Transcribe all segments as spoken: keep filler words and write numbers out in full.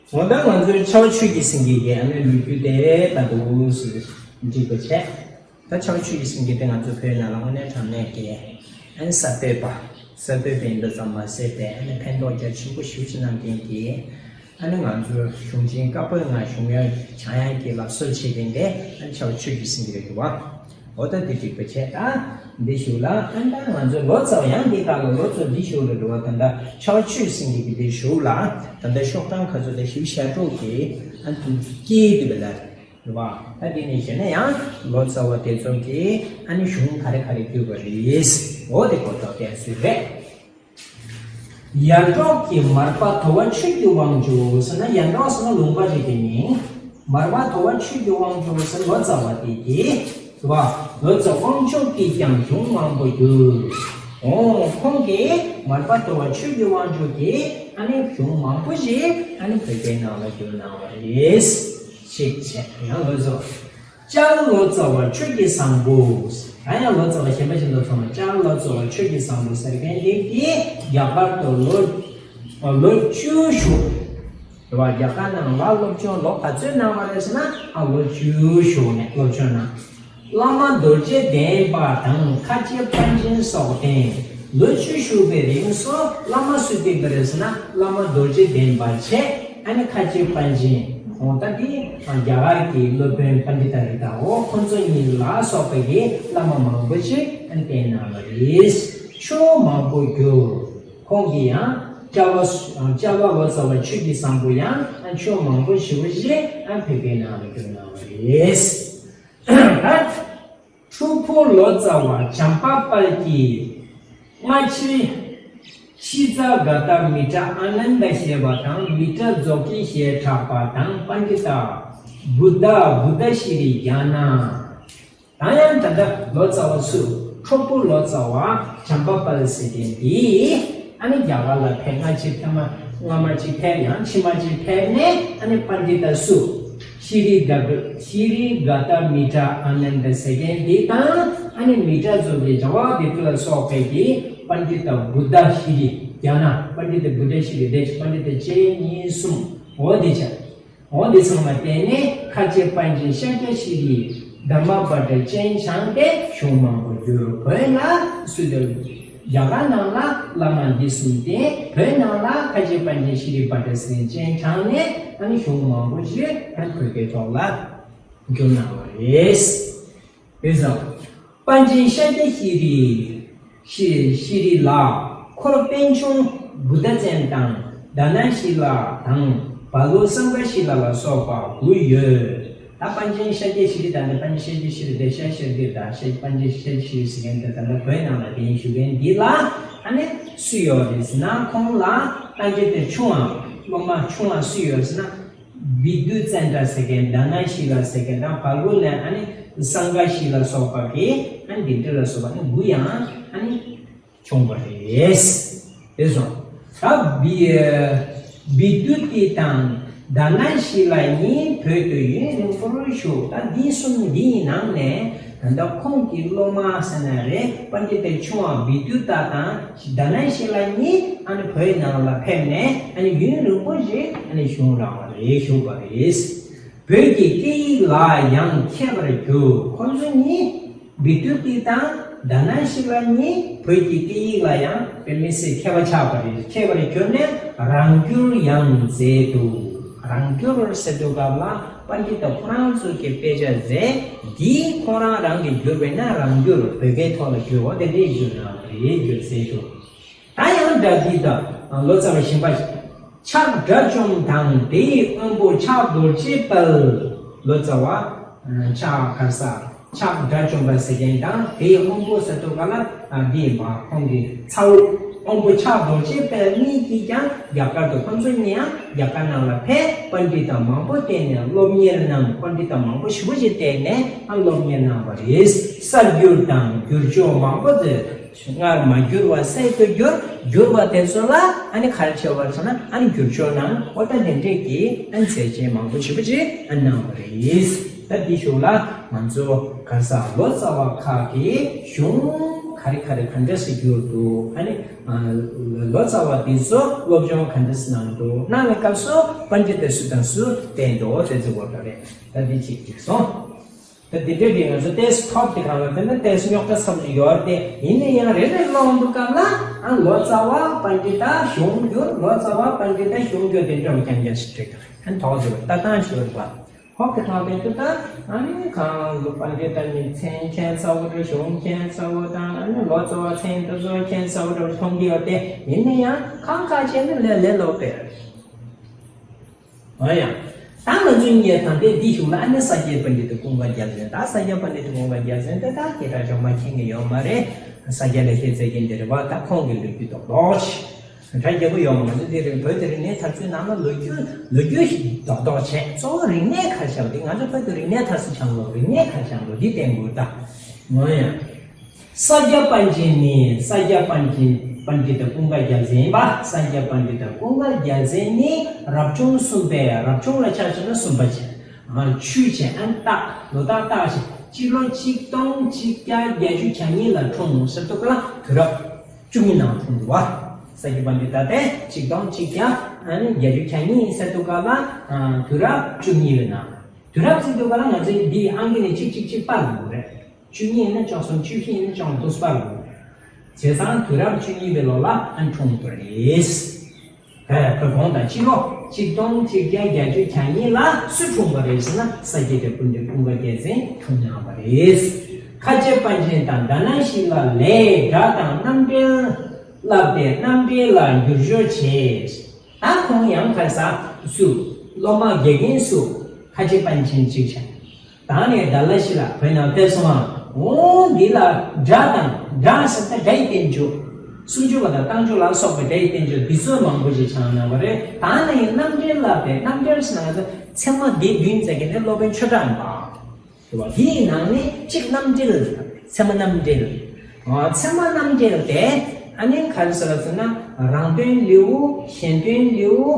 འོ་ད་ང་ཚོའི་ཕྱྭ་པ་ཆོས་ཀྱི་སེང་གེ་གི་ཨ་ནི་ལོ་རྒྱུས་དེ་ད་དུ་འགྲིག་པ་བྱས། ད་ཕྱྭ་པ་ཆོས་ཀྱི་སེང་གེ་དེ་ང་ཚོ་བོད་ནང་ལ་དངོས་གནས་དྲང་གནས་ཀྱི་ཨ་ནི་གསར་གཏོད་པ་གསར་གཏོད་པ་ཡིན་པ་ཙམ་མ་ཟད་པའི་ཨ་ནི་ཕན་ཐོགས་རྒྱ་ཆེན་པོ་ཞེ་པོ་ཅིག་གནང་མཁན་གྱི་ཨ་ནི་ང་ཚོའི་གཞུང་ཆེན་བཀའ་པོད་ལྔ་བཞུགས་ཡོན་སྦྱང་ཡག་གི་ལམ་སྲོལ་བྱེད་མཁན་དེ་ཨ་ནི་ཕྱྭ་པ་ཆོས་ཀྱི་སེང་གེ་རེད་འདུག་བ། འོ་ད་འདི་འགྲིག་པ་བྱས། ད་འདི་གཞུག་ལ་ཨ་ནི་ད་ང་ཚོ་ལོ་ཙཱ་བ་ཡང་འདི་དག་ལ་ལོ་ཙཱ་འདི་གཞུག་ལ་འགྲོ་བ། ད་ལྟ་ཕྱྭ་པ་ཆོས་སེང་གེ་གི་འདི་གཞུག་ལ་ད་ལྟ་ཤོག་གྲངས་ག་ཚོད་དེ་བཞི་བཅུ་ཞེ་དྲུག་གི་ཨ་ནི་དུས་སྐྱེས་དུས་བ་ལ་རེད་བ། ད་འདི་ནས་བཤད་ན་ཡང་ལོ་ཙཱ་བ་དེ་ཚོ་གི་ཨ་ནི་གཞུང་ག་རེ་ག་རེ་བརྒྱུད་པ་རེད། འོ་དེ་གོ་རྟོགས་ལྡན་སྲོལ་རེད། ཡར་འབྲོག་གི་མར་པ་དོལ་པོ་ཆོས་ཀྱི་དབང་ཕྱུག་ཟེར་ན། ཡར་འབྲོག་ཟེར་ན་ལུང་པ་རེད་དེ་ནི། མར་པ་དོལ་པོ་ཆོས་ཀྱི་དབང་ཕྱུག་ཟེར་ལོ་ཙཱ་བ་དེ་གིས་རེད་བ། ལོ་ཙཱ་དབང་ཕྱུག་གིས་ཀྱང་གཞུང་མང་པོ་བསྒྱུར། འོ་ཁོང་གིས་མར་པ་དོལ་པོ་ཆོས་ཀྱི་དབང་ཕྱུག་གིས་ཨ་ནི་གཞུང་མང་པོ་ཞིག་ཨ་ནི་བོད་སྐད་ནང་ལ་བསྒྱུར་གནང་བ་རེད། ཞིག་བྱས་ཡང་ལོ་ཙཱ་བ། ལྕགས་ལོ་ཙཱ་བ་ཆོས་ཀྱི་བཟང་པོ། ད་ཡང་ལོ་ཙཱ་བ་གཞན་པ་ཞིག་ལ་མཚོན་ན། ལྕགས་ལོ་ཙཱ་བ་ཆོས་ཀྱི་བཟང་པོ་ཟེར་མཁན་དེ་གིས་རྒྱ་གར་དུ་ལོ་ལོ་བཅུ་བཞུགས། རེད་བ། རྒྱ་གར་ནང་ལ་སློབ་སྦྱོང་ལོ་ག་ཚོད་གནང་བ་རེད་ཟེར་ན། ཨ་ལོ་བཅུ་བཞུགས་ནས་སློབ་སྦྱོང་གནང་། བླ་མ་རྡོ་རྗེ་གདན་པ་དང་ཁ་ཆེ་པཎ་ཆེན་སོགས་བསྟེན། ལོ་བཅུ་བཞུགས་པའི་རིང་སོ་བླ་མ་སུ་བསྟེན་པ་རེད་ཟེར་ན། བླ་མ་རྡོ་རྗེ་གདན་པ་བྱས། ཨ་ནི་ཁ་ཆེ་པཎ་ཆེན། འོ་ད་འདི་རྒྱ་གར་གྱི་སློབ་དཔོན་པཎྜི་ཏ་རེད་ད། འོ་ཁོ་ཚོ་གཉིས་ལ་སོགས་པའི་གི་བླ་མ་མང་པོ་ཞིག་ཨ་ནི་བསྟེན་གནང་བ་རེད། ཆོས་མང་པོ་བསྒྱུར། ཁོང་གིས་ཡང་ལྕགས་པ་ལྕགས་པ་ལོ་ཙཱ་བ་ཆོས་ཀྱི་བཟང་པོ་ཡང་ཨ་ཆོས་མང་པོ་ཞེ་པོ་ཞིག་ཨ་བོད་སྐད་ནང་ལ་བསྒྱུར་གནང་བ་རེད། ད་ཁྲོ་ཕུ་ལོ་ཙཱ་བ་བྱམས་པ་དཔལ་གྱིས་སྔ་ཕྱི་ཤི་ཙ་ག་ཏ་མི་ཏྲ་ཨ་ནནྡ་ཞེས་པ་དང་། མི་ཏྲ་ཛོ་ཀི་ཞེས་གྲགས་པ་དང་། པཎྜི་ཏ་བུདྡྷ་བུདྡྷ་ཤྲཱི་ཛྙཱ་ན། ད་ཡང་ད་ལྟ་ལོ་ཙཱ་བ་སུ། ཁྲོ་ཕུ་ལོ་ཙཱ་བ་བྱམས་པ་དཔལ་ཟེར་མཁན་འདི་ཨ་ནི་རྒྱ་གར་ལ་ཕེབས། སྔ་ཕྱི་ཐེངས་མ་སྔ་མ་ཅིག་ཕེབས། ཡང་ཕྱི་མ་ཅིག་ཕེབས་ནས་ཨ་ནི་པཎྜི་ཏ་སུ། ཤྲཱི་ག་ཤྲཱི་ག་ཏ་མི་ཏྲ་ཨ་ནནྡ་ཟེར་མཁན་འདི་དང་། ཨ་ནི་མི་ཏྲ་ཛོ་ཀི་ཛ་ཝ་དི་ཏུ་ལ་སོགས་པའི་གི་པཎྜི་ཏ་བུདྡྷ་ཤྲཱི་ཛྙཱ་ན། པཎྜི་ཏ་བུདྡྷ་ཤྲཱི་ཛྙཱ་ན། པཎྜི་ཏ་གཅིག་གཉིས་གསུམ། འོ་དེ་བྱས། འོ་འདི་ཚང་མ་བསྟེན་ནས་ཁ་ཆེ་པཎ་ཆེན་ཤཱཀྱ་ཤྲཱི་ཛི་དྷརྨ་པ་ཏྲ་སྤྱན་དྲངས་ཏེ་གཞུང་མང་པོ་བསྒྱུར། བོད་ལ་སུ་དང་རྒྱ་གར་ནང་ལ་བླ་མ་འདི་གསུམ་བསྟེན། བོད་ནང་ལ་ཁ་ཆེ་པཎ་ཆེན་ཤྲཱི་ཛི་པ་ཏྲ་ཟེར་མཁན་སྤྱན་དྲངས་ནས་ཨ་ནི་གཞུང་མང་པོ་ཞིག་ཨ་ནི་བོད་སྐད་ཐོག་ལ་བསྒྱུར་གནང་བ་རེད། དེ་ཙང་། པཎ་ཆེན་ཤཱཀྱ་ཤྲཱི་ཟི་ཤྲཱི་ཟི་ལ་འཁོར་པཎ་ཆུང་བུདྡྷ་བཙན་དང་དཱ་ན་ཤཱི་ལ་དང་བ་ལུ་སཾ་ག་ཤཱི་ལ་ལ་སོགས་པ་དགུ་ཡོད། ད་པཎ་ཆེན་ཤཱཀྱ་ཤྲཱི་ཟི། ད་ནི་པཎ་ཆེན་ཤཱཀྱ་ཤྲཱི་ཟི་དེ་ཤཱཀྱ་ཤྲཱི་ཟི་དང་ཤཱཀྱ་པཎ་ཆེན་ཤཱཀྱ་ཤྲཱི་ཟི་ཟེར་མཁན་དེ་ད་ལྟ་བོད་ནང་ལ་བསྟེན་བཞུགས་མཁན་འདི་ལ་ཨ་ནི་སུ་ཡོད་རེད་ཟེར་ན། ཁོང་ལ་ཏན་ཏན་དེ་ཆུང་བ་སློབ་མ་ཆུང་བ་སུ་ཡོད་ཟེར་ན། བི་དུ་ཙནྡྲ་ཟེར་མཁན། དཱ་ན་ཤཱི་ལ་ཟེར་མཁན་དང་། བ་ལུ་ནས་ཨ་ནི་སཾ་ག་ཤཱི་ལ་སོགས་པ་གི་ཨ་ནི་འདི་འདྲ་ལ་སོགས་པ་ཨ་ནི་དགུ་ཡང་ཨ་ནི་བྱུང་བ་རེད། དེ་སོང་། ད་བི་བི་དུ་ཏི་དང་དཱ་ན་ཤཱི་ལ་གཉིས་བོད་དུ་ཡུན་རིང་པོར་བཞུགས། ད་འདི་གསུམ་འདིའི་ནང་ནས་ད་ལྟ་ཁོང་གི་སློབ་མ་ཟེར་ན་རེད། པཎྜི་ཏ་ཆུང་བ་བི་དུ་ཏ་དང་དཱ་ན་ཤཱི་ལ་གཉིས་ཨ་ནི་བོད་ནང་ལ་ཕེབས་ནས་ཨ་ནི་ཡུན་རིང་པོ་ཞིག་ཨ་ནི་བཞུགས་རང་བ་རེད། བཞུགས་པ་རེད། བོད་ཀྱི་སྐད་ཡིག་ལ་ཡང་མཁས་པར་གྱུར། ཁོང་ཚོ་གཉིས་བི་དུ་ཏི་དང་དཱ་ན་ཤཱི་ལ་གཉིས་བོད་ཀྱི་སྐད་ཡིག་ལ་ཡང་དཔེ་མི་སྲིད་མཁས་པ་ཆགས་པ་རེད། མཁས་པར་གྱུར་ནས་རང་བསྒྱུར་ཡང་མཛད་འདུག་རང་བསྒྱུར་ཟེར་དུས་སྐབས་ལ་པཎྜི་ཏ་ཁོ་རང་ཚོ་གི་དཔེ་ཆ་མཛད། འདི་ཁོ་རང་རང་གིས་བསྒྱུར་བས་ན་རང་བསྒྱུར། བོད་སྐད་ཐོག་ལ་བསྒྱུར་བ་དེ་འདྲས་བསྒྱུར་གནང་བ་རེད། བསྒྱུར་མཛད་འདུག་ད་ཡང་སྒྲ་འདི་དང་ལོ་ཙཱ་བ་གཞན་པ་ཕྱག་དགྲ་བཅོམ་དང་དེ་ཡི་དབོན་པོ་ཕྱག་རྡོ་རྗེ་དཔལ། ལོ་ཙཱ་བ་ཕྱག་གར་ས་ཕྱག་དགྲ་བཅོམ་པ་ཟེར་མཁན་དང་དེ་ཡི་དབོན་པོ་ཟེར་དུས་སྐབས་ལ་འདི་མ་ཁོང་གི་ཚ་བོ་དབོན་པོ་ཕྱག་རྡོ་རྗེ་དཔལ་གཉིས་ཀྱིས་ཀྱང་རྒྱ་གར་དུ། ཁོང་ཚོ་གཉིས་ཡང་རྒྱ་གར་ནང་ལ་ཕེབས། པཎྜི་ཏ་མང་པོ་བསྟེན་ནས་སློབ་གཉེར་གནང་། པཎྜི་ཏ་མང་པོ་ཞེ་པོ་ཅིག་བསྟེན་ནས་ཨ་སློབ་གཉེར་གནང་བ་རེད། གསར་བསྒྱུར་དང་བསྒྱུར་བཅོས་མང་པོ་མཛད། སྔར་མ་བསྒྱུར་བ་གསར་དུ་བསྒྱུར། བསྒྱུར་བ་དེ་ཚོ་ལ་ཨ་ནི་ག་རེ་བྱས་པ་རེད་ཟེར་ན་ཨ་ནི་བསྒྱུར་བཅོས་གནང་། འོ་ད་དེ་འདྲས་ཀྱི་ཨ་ནི་མཛད་རྗེས་མང་པོ་ཞེ་པོ་ཅིག་ཨ་གནང་བ་རེད། ད་འདི་གཞུག་ལ་ང་ཚོ་ག་རེ་ཟ་ལོ་ཙཱ་བ་ཁག་གི་གཞུང་ ག་རེ་ག་རེ་ག་འདྲ་ཞིག་གྱུར་འདུག་ཨ་ནི་ལོ་ཙཱ་བ་དེ་ཚོ་སློབ་སྦྱོང་ག་འདྲ་ཞིག་གནང་འདུག་གནང་བའི་སྐབས་སུ་པཎྜི་ཏ་སུ་དང་སུ་བསྟེན་འདུག་དེ་ཚོ་བོར་བ་རེད། ད་འདི་གཅིག་གཅིག་སོང་། ད་དེ་འདྲའི་རིགས་ང་ཚོ་ཏོག་ཙམ་ཐོབ་དེ་གང་ལ་དེ་ནི་ཏོག་ཙམ་རྙོག་དྲ་ཚ་པོ་ཞིག་ཡོད་རེད་དེ། ཡིན་ན་ཡང་རེ་རེ་ཀློག་འདུག་སྐབས་ལ་ཨ་ལོ་ཙཱ་བ་པཎྜི་ཏ་གཞུང་འགྱུར། ལོ་ཙཱ་བ་པཎྜི་ཏ་གཞུང་འགྱུར་དེ་འདྲ་བ་རྐྱང་རྐྱང་ཞིག་བྲིས་འདུག་ཨ་ཐོག་དེ་བ་ལྟ་སྟངས་ཤིག་ཡོད་པ། ཧོབ་ཀྱི་ཐོག་དེ་ཚོ་ད་ཨ་ནི་གང་ལོ་པཎྜི་ཏ་ནི་མཚན་མཁྱེན་ཚར་བ་རེད། གཞུང་མཁྱེན་ཚར་བ་དང་ཨ་ནི་ལོ་ཙཱ་བ་མཚན་དེ་ཚོ་མཁྱེན་ཚར་བ་རེད་མཐོང་གི་ཡོད་དེ། ཡིན་ན་ཡང་གང་ག་བྱས་ནས་ལས་ལས་ཀློག་པས། འོ་ཡ། ད་ང་ཚོའི་གཉིས་ད་ལྟའི་འདི་གཞུག་ལ་ཨ་ནི་ས་སྐྱ་པཎྜི་ཏ་ཀུན་དགའ་རྒྱལ་མཚན། ད་ས་སྐྱ་པཎྜི་ཏ་ཀུན་དགའ་རྒྱལ་མཚན་དེ་ད་སྐད་གྲགས་ཅུང་མ་མཁྱེན་གྱི་ཡོད་མ་རེད། ས་སྐྱ་ལེགས་བཤད་རྩེ་རྒྱལ་འདི་རེད་བ། ད་ཁོང་གི་ལོ་རྒྱུས་རྡོག་རྡོག་ཅིག་གྲ་རྒྱས་པོ་ཡོད་མ་རེད། ང་ཚོ་དེ་རིང་བོད་ཀྱི་རིག་གནས་དར་ཚུལ་ནང་ལ་ལོ་རྒྱུས་ལོ་རྒྱུས་ཤིག་རྡོག་རྡོག་བྱས། གཙོ་བོ་རིག་གནས་ག་རེ་བྱ་བ་དེ། ང་ཚོ་བོད་ཀྱི་རིག་གནས་དར་སྲོལ་སྦྱངས་ལོ། རིག་གནས་ག་རེ་སྦྱངས་ལོ་འདི་བསྟན་དགོས་ད། འོ་ཡ། ས་སྐྱ་པཎ་ཆེན་ནི་ས་སྐྱ་པཎ་ཆེན་པཎྜི་ཏ་ཀུན་དགའ་རྒྱལ་མཚན་ཡིན་པ། ས་སྐྱ་པཎྜི་ཏ་ཀུན་དགའ་རྒྱལ་མཚན་ནི་རབ་བྱུང་གསུམ་པའི། རབ་བྱུང་ལ་ཆ་བཞག་ན་གསུམ་པ་བྱས། ཨ་ཆོས་བྱས། ཨ་རྟགས་ལོ་རྟགས་རྟགས་བྱས། སྤྱི་ལོ་ཆིག་སྟོང་གཅིག་བརྒྱ་བརྒྱད་ཅུ་གྱ་གཉིས་ལ་འཁྲུངས་ཟེར་དུས་སྐབས་ལ་དུས་རབས་བཅུ་གཉིས་ནང་འཁྲུངས་འདུག་བ། ས་སྐྱ་པཎྜི་ཏ་དེ་ཆིག་སྟོང་གཅིག་བརྒྱ་ཨ་ནི་བརྒྱད་ཅུ་གྱ་གཉིས་ཟེར་དུས་སྐབས་ལ་ཨ་དུས་རབས་བཅུ་གཉིས་པའི་ནང་། དུས་རབས་ཟེར་དུས་སྐབས་ལ་ང་ཚོས་འདིའི་ཨང་ཀི་ནས་གཅིག་གཅིག་གཅིག་སྤར་དགོས་རེད། བཅུ་གཉིས་ཡིན་ན་བཅུ་གསུམ། བཅུ་བཞི་ཡིན་ན་བཅུ་དྲུག་སྤར་དགོས་རེད། བྱས་ཙང་དུས་རབས་བཅུ་གཉིས་པའི་ལོ་ལ་ཨ་འཁྲུངས་པ་རེད། ད་ཁོས་གོང་དང་ཕྱི་ལོ་ཆིག་སྟོང་གཅིག་བརྒྱ་བརྒྱད་ཅུ་གྱ་གཉིས་ལ་སུ་འཁྲུངས་པ་རེད་ཟེར་ན། ས་སྐྱ་པཎྜི་ཏ་ཀུན་དགའ་རྒྱལ་མཚན་འཁྲུངས་གནང་བ་རེད། ཁ་ཆེ་པཎ་ཆེན་དང་ཌཱ་ན་ཤཱི་ལ་ལས་སྒྲ་དང་རྣམ་འགྲེལ་བསླབས་ཏེ་རྣམ་འགྲེལ་ལ་འགྱུར་བཅོས་བྱས། ད་ཁོང་ཡང་ཁ་ས་སུ་སློབ་མ་དགེ་རྒན་སུ་ཁ་ཆེ་པཎ་ཆེན་གཅིག་བྱས། ད་ནས་ཌཱ་ན་ཤཱི་ལ་བོད་ནང་ཕེབས་སོང་ཨ། འོ་འདི་ལ་སྒྲ་དང་སྒྲ་ཟེར་ཏེ་སྒྲ་ཡི་བསྟན་བཅོས། སུམ་ཅུ་པ་དང་རྟགས་འཇུག་ལ་སོགས་པའི་སྒྲ་ཡི་བསྟན་བཅོས་འདི་ཚོ་མང་པོ་ཞིག་སྦྱངས་གནང་བ་རེད། ད་ནས་རྣམ་འགྲེལ་བསླབས་ཏེ། རྣམ་འགྲེལ་ཟེར་ན་ང་ཚོ་ཚད་མ་སྡེ་བདུན་ཟེར་གྱི་ནི་སློབ་དཔོན་ཆོས་གྲགས་ཡིན་པ། དེ་བ་དེའི་ནང་ནས་གཅིག་རྣམ་འགྲེལ། ཚད་མ་རྣམ་འགྲེལ། ཨ་ཚད་མ་རྣམ་འགྲེལ་དེ་ཨ་ནི་ག་རེ་ཟེར་ལ་ཟེར་ན། རང་དོན་ལེའུ། གཞན་དོན་ལེའུ།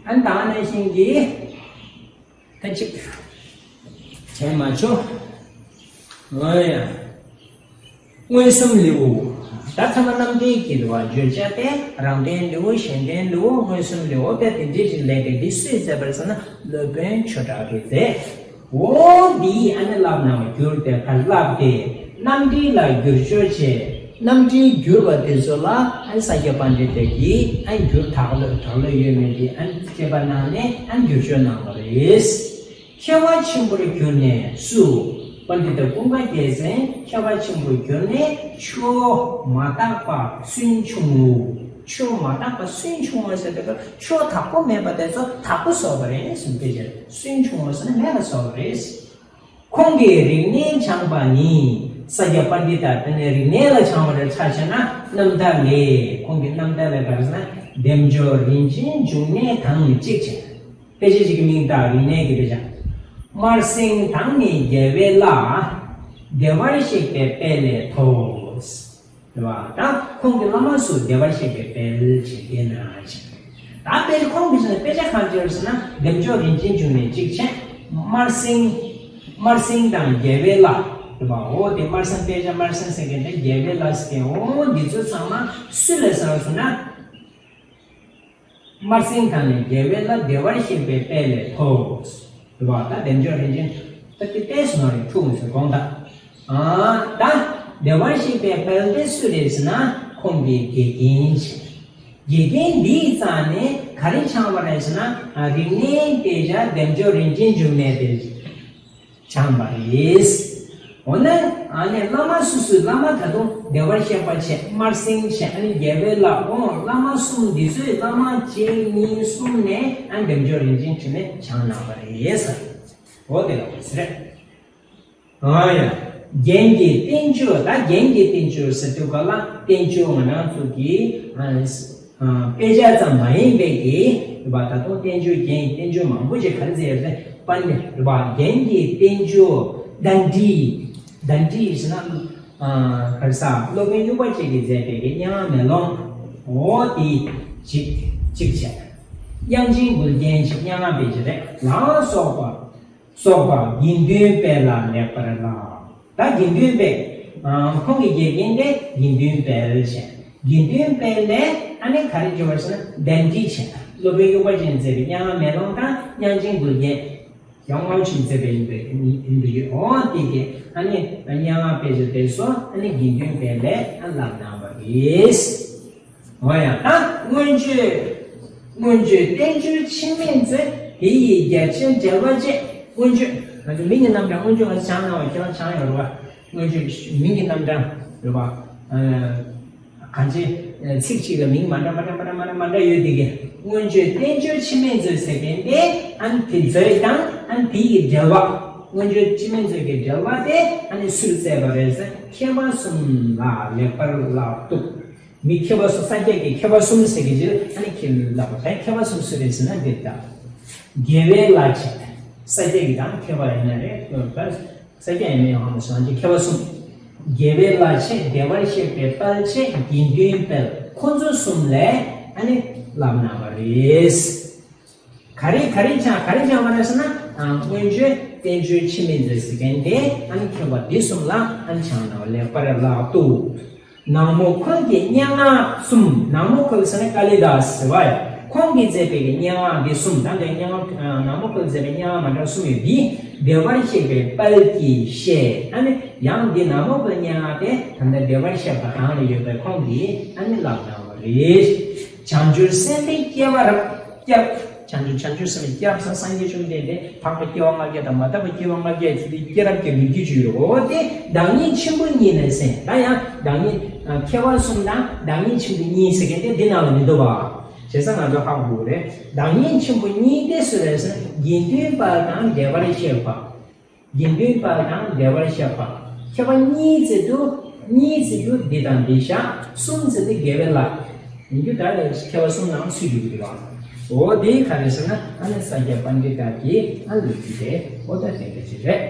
ཨ་ནི་ད་ནང་བཞིན་གྱི་ད་གཅིག་བྱས་མ་ཆོག་འོ་ཡ། མངོན་སུམ་ལེའུ། ད་ཚད་མ་རྣམ་འགྲེལ་གྱི་བརྗོད་བྱ་དེ་རང་དོན་ལེའུ། གཞན་དོན་ལེའུ། མངོན་སུམ་ལེའུ། དེ་དེ་འདྲ་ཞིག་ལས་དེ་འདི་སུས་མཛད་པ་རེད་ཟེར་ན། སློབ་དཔོན་ཆོས་གྲགས་ཀྱིས་མཛད། འོ་འདིས་ཨ་ནི་བསླབས་གནང་བ་བསྒྱུར་ཏེ་ག་བསླབས་ཏེ་རྣམ་འགྲེལ་ལ་བསྒྱུར་བཅོས་བྱས། རྣམ་འགྲེལ་བསྒྱུར་བ་དེ་ཚོ་ལ་ཨ་ནི་ས་སྐྱ་པཎྜི་ཏ་གིས་ཨ་ནི་འགྱུར་དག་ལོས་དག་ལོས་ཡོད་མེད་དེ་ཨ་ནི་དཔྱད་པ་གནང་ནས་ཨ་ནི་བསྒྱུར་བཅོས་གནང་བ་རེད། མཁས་པ་ཆེན་པོར་གྱུར་ནས་སུ། པཎྜི་ཏ་ཀུན་དགའ་རྒྱལ་མཚན་མཁས་པ་ཆེན་པོར་གྱུར་ནས་ཆོས་མ་དག་པ་སུན་ཕྱུང་ངོ་། ཆོས་མ་དག་པ་སུན་ཕྱུང་བ་ཟེར་དུས་ཆོས་དག་པོ་མེད་པ་དེ་ཚོ་དག་པོ་བཟོ་བ་རེད་གསུངས་ཏེ། སུན་ཕྱུང་བ་ཟེར་ན་མེད་པ་བཟོ་བ་རེད། ཁོང་གི་རིག་གནས་སྦྱངས་པ་ནི། ས་སྐྱ་པཎྜི་ཏ་དེ་ནས་རིག་གནས་ལ་སྦྱངས་པ་རེད། ཆ་བཞག་ན་རྣམ་ཐར་ལས། ཁོང་གི་རྣམ་ཐར་ལས་ག་རེ་ཟེར་ན། བདེ་མཆོག་རིན་ཆེན་འབྱུང་གནས་དང་གཅིག་བྱས། དཔེ་ཆ་ཞིག་གི་མིང་དང་རིག་གནས་ཀྱི་དཔེ་ཆ། སྨྲ་སེང་དང་ནི་རྒྱལ་བའི་བླ། བདེ་བར་གཤེགས་པའི་དཔལ་ལས་ཐོབ། རེད་བ། ད་ཁོང་གི་བླ་མ་སུ། བདེ་བར་གཤེགས་པའི་དཔལ་ཞེས་བསྟན་ན་ཞེས། ད་དཔེ་ཁོང་གིས་ཟེར་ན་དཔེ་ཆ་གང་བྱས་ཟེར་ན། བདེ་མཆོག་རིན་ཆེན་འབྱུང་གནས་གཅིག་བྱས། སྨྲ་སེང་། སྨྲ་སེང་དང་རྒྱལ་བའི་བླ། རེད་བ། འོ་དེ་སྨྲ་སེང་། དཔེ་ཆ་སྨྲ་སེང་ཟེར་མཁན་དེ། རྒྱལ་བའི་བླ་ཟེར་མཁན། འོ་འདི་ཚོ་ཚང་མ་སུ་ལས་ཟེར་ཟེར་ན། སྨྲ་སེང་དང་ནི་རྒྱལ་བའི་བླ། བདེ་བར་གཤེགས་པའི་དཔལ་ལས་ཐོབ། རེད་བ། ད་བདེ་མཆོག་རིན་ཆེན་ད་དེ་ལྟས་སུ་ནང་རེ་འཁྲུངས་ཟེར་དགོངས་དག་ཨ་ད་བདེ་བར་གཤེགས་པའི་དཔལ་དེ་སུ་རེད་ཟེར་ན། ཁོང་གི་དགེ་རྒན་ཞིག་དགེ་རྒན་འདིའི་རྩ་ནས་ག་རེ་སྦྱངས་པ་རེད་ཟེར་ན། རིག་གནས་དཔེ་ཆ་བདེ་མཆོག་རིན་ཆེན་འབྱུང་གནས་དེ། སྦྱངས་པ་རེད། འོ་ན་ཨ་ནི་བླ་མ་སུ་སུ། བླ་མ་ད་དུང་བདེ་བར་གཤེགས་པ་བྱས། སྨྲ་སེང་བྱས། ཨ་ནི་རྒྱལ་བའི་བླ། འོ་བླ་མ་གསུམ་འདི་ཚོའི་བླ་མ་གཅིག་གཉིས་གསུམ་ནས་ཨ་བདེ་མཆོག་རིན་ཆེན་ཁྲིད་ནས་སྦྱངས་གནང་བ་རེད་ཟེར། འོ་དེ་ལ་འོ་ཟེར། ཨ་ཡ། རྒྱན་གྱི་བསྟན་བཅོས། ད་རྒྱན་གྱི་བསྟན་བཅོས་ཟེར་དུས་ག་ལ་བསྟན་བཅོས་ང་རང་ཚོ་གི་ཨ། དཔེ་ཆ་ཙམ་མ་ཡིན་པའི་གི་རེད་པ། ད་དུང་བསྟན་བཅོས་རྒྱན་བསྟན་བཅོས་མང་པོ་ཞིག་ག་རེ་ཟེར་ཡོད་རེད། པཎ་རེད་པ། རྒྱན་གྱི་བསྟན་བཅོས་དཎྜི། དཎྜི་ཟེར་ན་ག་རེ་ཟ། སློབ་དཔོན་དབྱུག་པ་ཅན་གྱིས་མཛད་པའི་གི་སྙན་ངག་མེ་ལོང་། འོ་དེ་གཅིག་གཅིག་བྱས། དབྱངས་ཅན་མགུལ་རྒྱན་ཞེས་སྙན་ངག་དཔེ་ཆ་རེད། ལ་སོགས་པ། སོགས་པ་དགེ་འདུན་དཔལ་ལ་ལེགས་པར་བསླབས། ད་དགེ་འདུན་དཔལ། ཁོང་གི་དགེ་རྒན་དེ་དགེ་འདུན་དཔལ་བྱས། དགེ་འདུན་དཔལ་ལས་ཨ་ནི་ག་རེ་བྱུང་བ་ཟེར་ན་གདན་འདྲེན་བྱས། སློབ་དཔོན་དབྱུག་པ་ཅན་མཛད་པའི་མྱ་ངན་མེ་ལོང་དང་མྱ་ངན་མགུལ་རྒྱན། ཡང་དབང་ཕྱུག་མཛད་པ་ཡིན་པའི་ཡིན་པའི་ཡོད། འོ་དེ་གས་ཨ་ནི་མྱ་ངན་དཔལ་གྱི་དེ་ཚོ་ཨ་ནི་དགེ་འདུན་དཔལ་ལས་ཨ་ལབ་གནང་བ་རེད། འོ་ཡ། ད་མངོན་བརྗོད། མངོན་བརྗོད་བསྟན་བཅོས་འཆི་མེད་མཛོད། དེ་ཡི་རྒྱ་ཆེར་འགྲེལ་བ་བཅས། མངོན་བརྗོད། ང་ཚོ་མིང་གི་རྣམ་གྲངས་མངོན་བརྗོད་ང་ཚོ་སྦྱངས་གནང་བ་ཁྱེད་རང་སྦྱངས་ཡོད་རེད་བ། མངོན་བརྗོད་མིང་གི་རྣམ་གྲངས་རེད་བ། གང་ཅི། ཚིག་གཅིག་ལ་མིང་མ་འདྲ་མ་འདྲ་མ་འདྲ་མ་འདྲ་མ་འདྲ་ཡོད་དེ་གས། མངོན་བརྗོད་བསྟན་བཅོས་འཆི་མེད་མཛོད་ཟེར་མཁན་དེ་ཨ་ནི་དེ་མཛོད་དང་ཨ་ནི་དེ་ཡི་འགྲེལ་བ། མངོན་བརྗོད་འཆི་མེད་མཛོད་ཀྱི་འགྲེལ་བ་དེ་ཨ་ནི་སུས་མཛད་པ་རེད་ཟེར་མཁས་པ་གསུམ་ལ་ལེགས་པར་བཀླག་འདུག་མི་མཁས་པ་གསུམ་ས་སྐྱ་གི་མཁས་པ་གསུམ་ཟེར་གྱི་རེད། ཨ་ནི་ཁྱེད་ལ་མཁས་པ་གསུམ་སུ་རེད་ཟེར་ན་འདི་ལྟ། རྒྱལ་བའི་བླ་ཆེན། ས་སྐྱ་གི་དང་མཁས་པ་ཡིན་ན་རེད། ས་སྐྱ་ཡིན་ན་ཡང་ཧང་སང་གི་མཁས་པ་གསུམ། རྒྱལ་བའི་བླ་ཆེན་བདེ་བར་གཤེགས་པའི་དཔལ་ཆེན་དགེ་འདུན་དཔལ་ཁོ་ཚོ་གསུམ་ལས་ཨ་ནི་ལབ་གནང་བ་རེད། ག་རེ་ག་རེ་སྦྱང་ག་རེ་སྦྱང་བ་རེད་ཟེར་ན། མངོན་བརྗོད་བསྟན་བཅོས་འཆི་མེད་མཛོད་ཟེར་མཁན་དེ་ཨ་ནི་མཁས་པ་འདི་གསུམ་ལ་ཨ་ནི་སྦྱང་གནང་བ་ལེགས་པར་བཀླག་འདུག་ནག་མོ་འཁོན་གྱི་སྙན་ངག་གསུམ། ནག་མོ་འཁོན་ཟེར་ན་ཀཱ་ལི་དཱས་ཟེར་བ་ཡ། ཁོང་གིས་མཛད་པའི་སྙན་ངག་འདི་གསུམ་དང་འདྲ། སྙན་ངག་ནག་མོ་འཁོན་མཛད་པའི་སྙན་ངག་མ་འདྲ་གསུམ་ཡོད་དེ། བདེ་བར་གཤེགས་པའི་དཔལ་གྱི་བཤེས། ཨ་ནི་ཡང་འདི་ནག་མོ་འཁོན་སྙན་ངག་དེ་ད་ལྟ་བདེ་བར་གཤེགས་པ་གང་ལ་ཡོད་པའི་ཁོང་གིས་ཨ་ནི་ལབ་གནང་བ་རེད། བྱང་ཆུབ་སེམས་དཔའི་སྐྱེ་བ་རབ་སྐྱབས། བྱང་ཆུབ་བྱང་ཆུབ་སེམས་དཔའི་སྐྱབས་སུ་སངས་རྒྱས་བཅོམ་ལྡན་འདས་འཕགས་པ་སྐྱེ་བ་ལྔ་བརྒྱ་དང་མ་དག་པ་སྐྱེ་བ་ལྔ་བརྒྱ་ཡི་ཚུལ་དུ་སྐྱེས་རབས་ཀྱི་ལོ་རྒྱུས་ཅིག་ཡོད། འོ་དེ་བདག་ཉིད་ཆེན་པོ་གཉིས་ལས་གསན། ད་ཡང་བདག་ཉིད་མཁས་པ་གསུམ་དང་བདག་ཉིད་ཆེན་པོ་གཉིས་ཟེར་མཁན་དེ་འདི་ནང་ལ་མི་འདུག་བ། བྱས་ཙང་ང་ཚོ་ཧ་གོ་དགོས་རེད། བདག་ཉིད་ཆེན་པོ་གཉིས་དེ་སུ་རེད་ཟེར་ན་དགེ་འདུན་དཔལ་དང་བདེ་བར་གཤེགས་པ། དགེ་འདུན་དཔལ་དང་བདེ་བར་གཤེགས་པ། མཁས་པ་གཉིས་ཟེར་དུས་གཉིས་ཟེར་དུས་འདི་དང་འདི་བཞག་གསུམ་ཟེར་དུས་དགེ་བའི་ལྷ། ཡིན་རྒྱུ་ད་རེད། མཁས་པ་གསུམ་ནང་ཚུད་རྒྱུ་རེད་བ། འོ་དེ་ག་རེ་ཟེར་ན་ཨ་ནི་ས་སྐྱ་པཎྜི་ཏ་གི་ཨ་ལོ་རྒྱུས་དེ་འོ་ད་དེ་འདྲ་ཅིག་རེད།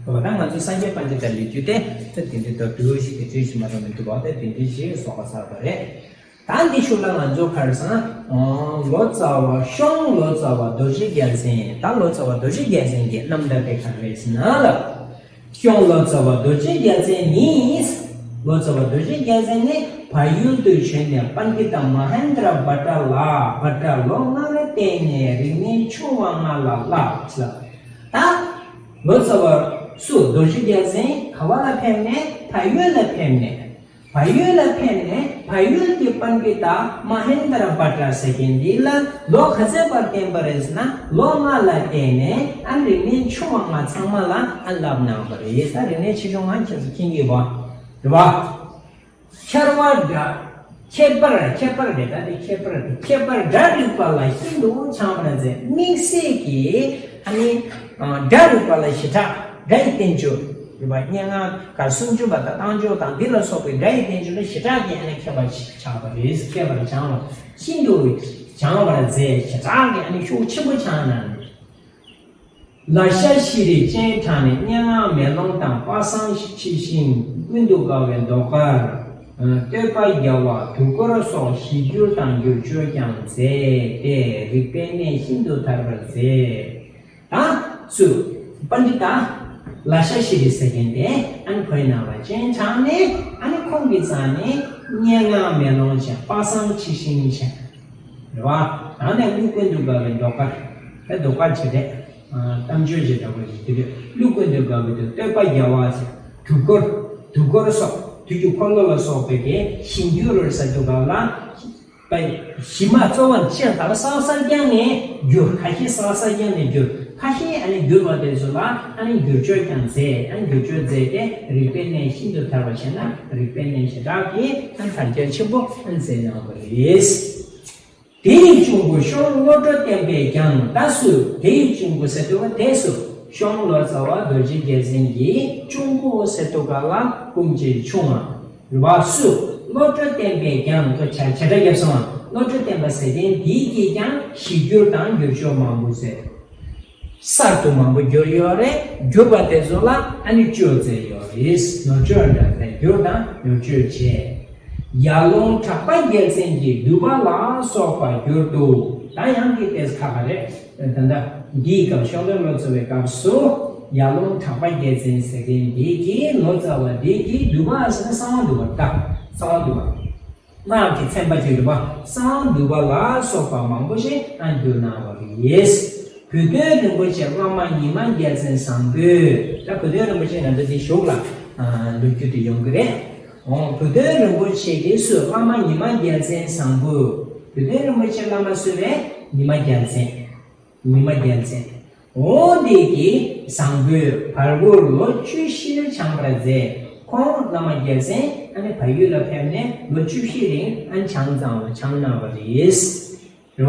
འོ་ད་ང་ཚོ་ས་སྐྱ་པཎྜི་ཏ་ལོ་རྒྱུས་དེ་ད་དེ་འདྲ་ད་དུས་ཤིག་གི་དུས་ཤིག་མ་གཏོགས་མི་འདུག་བ། ད་དེ་འདྲ་ཞིག་བཟོ་ག་ཚར་བ་རེད། ད་འདི་ཤུགས་ལ་ང་ཚོ་ག་རེ་ཟེར་ན། ལོ་ཙཱ་བ་གཤོང་ལོ་ཙཱ་བ་རྡོ་རྗེ་རྒྱལ་མཚན། ད་ལོ་ཙཱ་བ་རྡོ་རྗེ་རྒྱལ་མཚན་གྱི་རྣམ་ཐར་དེ་ག་རེ་རེད་ཟེར་ན་ལ། གཤོང་ལོ་ཙཱ་བ་རྡོ་རྗེ་རྒྱལ་མཚན་ནི། ལོ་ཙཱ་བ་རྡོ་རྗེ་རྒྱལ་མཚན་ནི་བལ་ཡུལ་དུ་བྱོན་ནས་པཎྜི་ཏ་མ་ཧེན་དྲ་བྷ་ཏྲ་ལ་བྷ་ཏྲ་ལོ་ལྔ་ལ་བསྟེན་ནས་རིག་གནས་ཆུང་བ་ལྔ་ལ་བསླབས་ལ། ད་ལོ་ཙཱ་བ་སུ་རྡོ་རྗེ་རྒྱལ་མཚན་ག་བ་ལ་ཕེབས་ནས་བལ་ཡུལ་ལ་ཕེབས་ནས། བལ་ཡུལ་ལ་ཕེབས་ནས་བལ་ཡུལ་གྱི་པཎྜི་ཏ་མ་ཧེན་དྲ་བྷ་ཏྲ་ཟེར་མཁན་འདི་ལ་ལོ་ག་ཚོད་བར་བསྟེན་པ་རེད་ཟེར་ན་ལོ་ལྔ་ལ་བསྟེན་ནས་ཨ་རིག་གནས་ཆུང་བ་ལྔ་ཚང་མ་ལ་ཨ་བསླབ་གནང་བ་རེད། ད་རིག་གནས་ཆེ་ཆུང་ལྔ་ཁྱེད་ཚོ་མཁྱེན་གྱི་ཡོད་པ་རེད་བ། ཁྱད་པར་སྒྲ། ཁྱད་པར་ཁྱད་པར་རེད། ད་དེ་ཁྱད་པར་རེད། ཁྱད་པར་སྒྲ་རིག་པ་ལ་ཤིན་ཏུ་སྦྱངས་པར་མཛད། དམིགས་བསལ་གྱི་ཨ་ནི་སྒྲ་རིག་པ་ལ་ཞེ་དྲག་སྒྲ་ཡི་བསྟན་བཅོས་རིག་པ་སྙན་ངག་ག་སུམ་ཅུ་པ་དང་རྟགས་འཇུག་དང་འདི་ལ་སོགས་པའི་སྒྲ་ཡི་བསྟན་བཅོས་ལ་ཞེ་དྲག་གི་ཨ་ནི་མཁས་པ་ཆགས་པ་རེད། མཁས་པར་སྦྱངས་པ་ཤིན་ཏུ་སྦྱངས་པར་མཛད། ཞེ་དྲག་གི་ཨ་ནི་ཤུགས་ཆེན་པོ་སྦྱངས་གནང་། ལ་ཤ་ཤི་རི་སྤྱན་དྲངས་ནས་སྙན་ངག་མེ་ལོང་དང་པ་སངས་ཕྱི་བཞིན་ཀུན་ཏུ་དགའ་བའི་ཟློས་གར། བསྟོད་པ་རྒྱལ་བ་དུས་འཁོར་སོགས་གཞི་འགྱུར་དང་འགྱུར་བཅོས་ཀྱང་མཛད་དེ་རིག་པའི་གནས་ཤིན་ཏུ་དར་བར་མཛད། ད་སུ། པཎྜི་ཏ་ལ་ཤ་ཤི་རི་ཟེར་མཁན་དེ་ཨ་ནི་ཁོའི་ནང་ལ་སྤྱན་དྲངས་ནས་ཨ་ནི་ཁོང་གི་རྩ་ནས་སྙན་ངག་མེ་ལོང་བྱས། པ་སངས་ཕྱི་བཞིན་བྱས། རེད་བ། ད་ནས་ཀླུ་ཀུན་ཏུ་དགའ་བའི་ཟློས་གར། ད་ཟློས་གར་བྱེད་དེ། གཏམ་བརྗོད་བྱེད་འདྲ་པོ་ཞིག་དེ་རེད། ཀླུ་ཀུན་ཏུ་དགའ་བའི་དུ་བསྟོད་པ་རྒྱལ་བ་ཟེར། དུས་འཁོར། དུས་འཁོར་སོགས་དུས་ཀྱི་འཁོར་ལོ་ལ་སོགས་པའི་གི་གཞི་འགྱུར་ཟེར་དུས་སྒང་ལ། པའི་གཞི་མ་གཙོ་བོ་ཅན་དག་ས་སར་ཀྱང་ནས་འགྱུར། ཁ་ཤས་ས་སར་ཀྱང་ནས་འགྱུར། ཁ་ཤས་ཨ་ནི་འགྱུར་བ་དེ་ཚོ་ལ་ཨ་ནི་འགྱུར་བཅོས་ཀྱང་མཛད། ཨ་ནི་འགྱུར་བཅོས་མཛད་དེ་རིག་པའི་གནས་ཤིན་ཏུ་དར་བ་བྱས་ན་རིག་པའི་གནས་ཞེ་དྲག་གི་ཨ་ནི་དར་རྒྱས་ཆེན་པོ་ཨ་ནི་མཛད་གནང་བ་རེད། དེ་ཡི་གཅུང་པོ་གཤོང་བློ་གྲོས་བརྟན་པས་ཀྱང་། ད་སུ་དེ་ཡི་གཅུང་པོ་ཟེར་དུས་དེ་སུ་གཤོང་ལོ་ཙཱ་བ་རྡོ་རྗེ་རྒྱལ་མཚན་གྱི་གཅུང་པོ་ཟེར་དུས་སྒང་ལ་སྐུ་མཆེད་ཆུང་བ་རེད་བ། སུ་བློ་གྲོས་བརྟན་པས་ཀྱང་ཁོ་བྱ་བྱ་སྒྲ་བརྒྱབ་སོང་བ། བློ་གྲོས་བརྟན་པ་ཟེར་མཁན་དེ་གིས་ཀྱང་གཞི་འགྱུར་དང་འགྱུར་བཅོས་མང་པོ་མཛད། གསར་དུ་མང་པོ་བསྒྱུར་ཡོད་རེད། བསྒྱུར་བ་དེ་ཚོ་ལ་ཨ་ནི་བཅོས་མཛད་ཡོད་རེད། ནོར་བཅོས་འདྲ་དེ་བསྒྱུར་དང་ནོར་བཅོས་བྱས། ཡར་ཀླུང་གྲགས་པ་རྒྱལ་མཚན་གྱི་འདུས་པ་ལ་སོགས་པ་བསྒྱུར་འདུག་ད་ཡང་གི་ཏེས་ཁ་ཁ་རེད། ད་ལྟ་འདིའི་སྐབས་གཤོང་སྟོན་ལོ་ཙཱ་བའི་སྐབས་སུ། ཡར་ཀླུང་གྲགས་པ་རྒྱལ་མཚན་ཟེར་མཁན་འདི་གི་ལོ་ཙཱ་བ་འདི་གི་འདུལ་བ་ཟེར་ན་གསང་བ་འདུལ་བ་ད། གསང་བ་འདུལ་བ། སྔགས་ཀྱི་ཚན་པ་ཅིག་རེད་པ། གསང་བ་འདུལ་བ་ལ་སོགས་པ་མང་པོ་ཞིག་ཨ་བསྒྱུར་གནང་བ་རེད། བུ་སྟོན་རིན་པོ་ཆེ་བླ་མ་ཉི་མ་རྒྱལ་མཚན་བཟང་པོས། ད་བུ་སྟོན་རིན་པོ་ཆེ་ང་ཚོ་འདི་གཞུག་ལ་ལོ་རྒྱུས་དེ་ཡོང་གི་རེད། འོ་བུ་སྟོན་རིན་པོ་ཆེ་གིས་སུ་བླ་མ་ཉི་མ་རྒྱལ་མཚན་བཟང་པོ། བུ་སྟོན་རིན་པོ་ཆེ་བླ་མ་སུ་རེད། ཉི་མ་རྒྱལ་མཚན། ཉི་མ་རྒྱལ་མཚན། འོ་དེ་གི་བཟང་པོས་བལ་པོར་ལོ་བཅུ་བཞིར་བྱང་བར་མཛད། ཁོང་བླ་མ་རྒྱལ་མཚན་ཨ་ནི་བལ་ཡུལ་ལ་ཕེབས་ནས་ལོ་བཅུ་བཞི་རིང་ཨ་ནི་བྱང་ཙང་བ་བྱང་གནང་བ་རེད། རེད་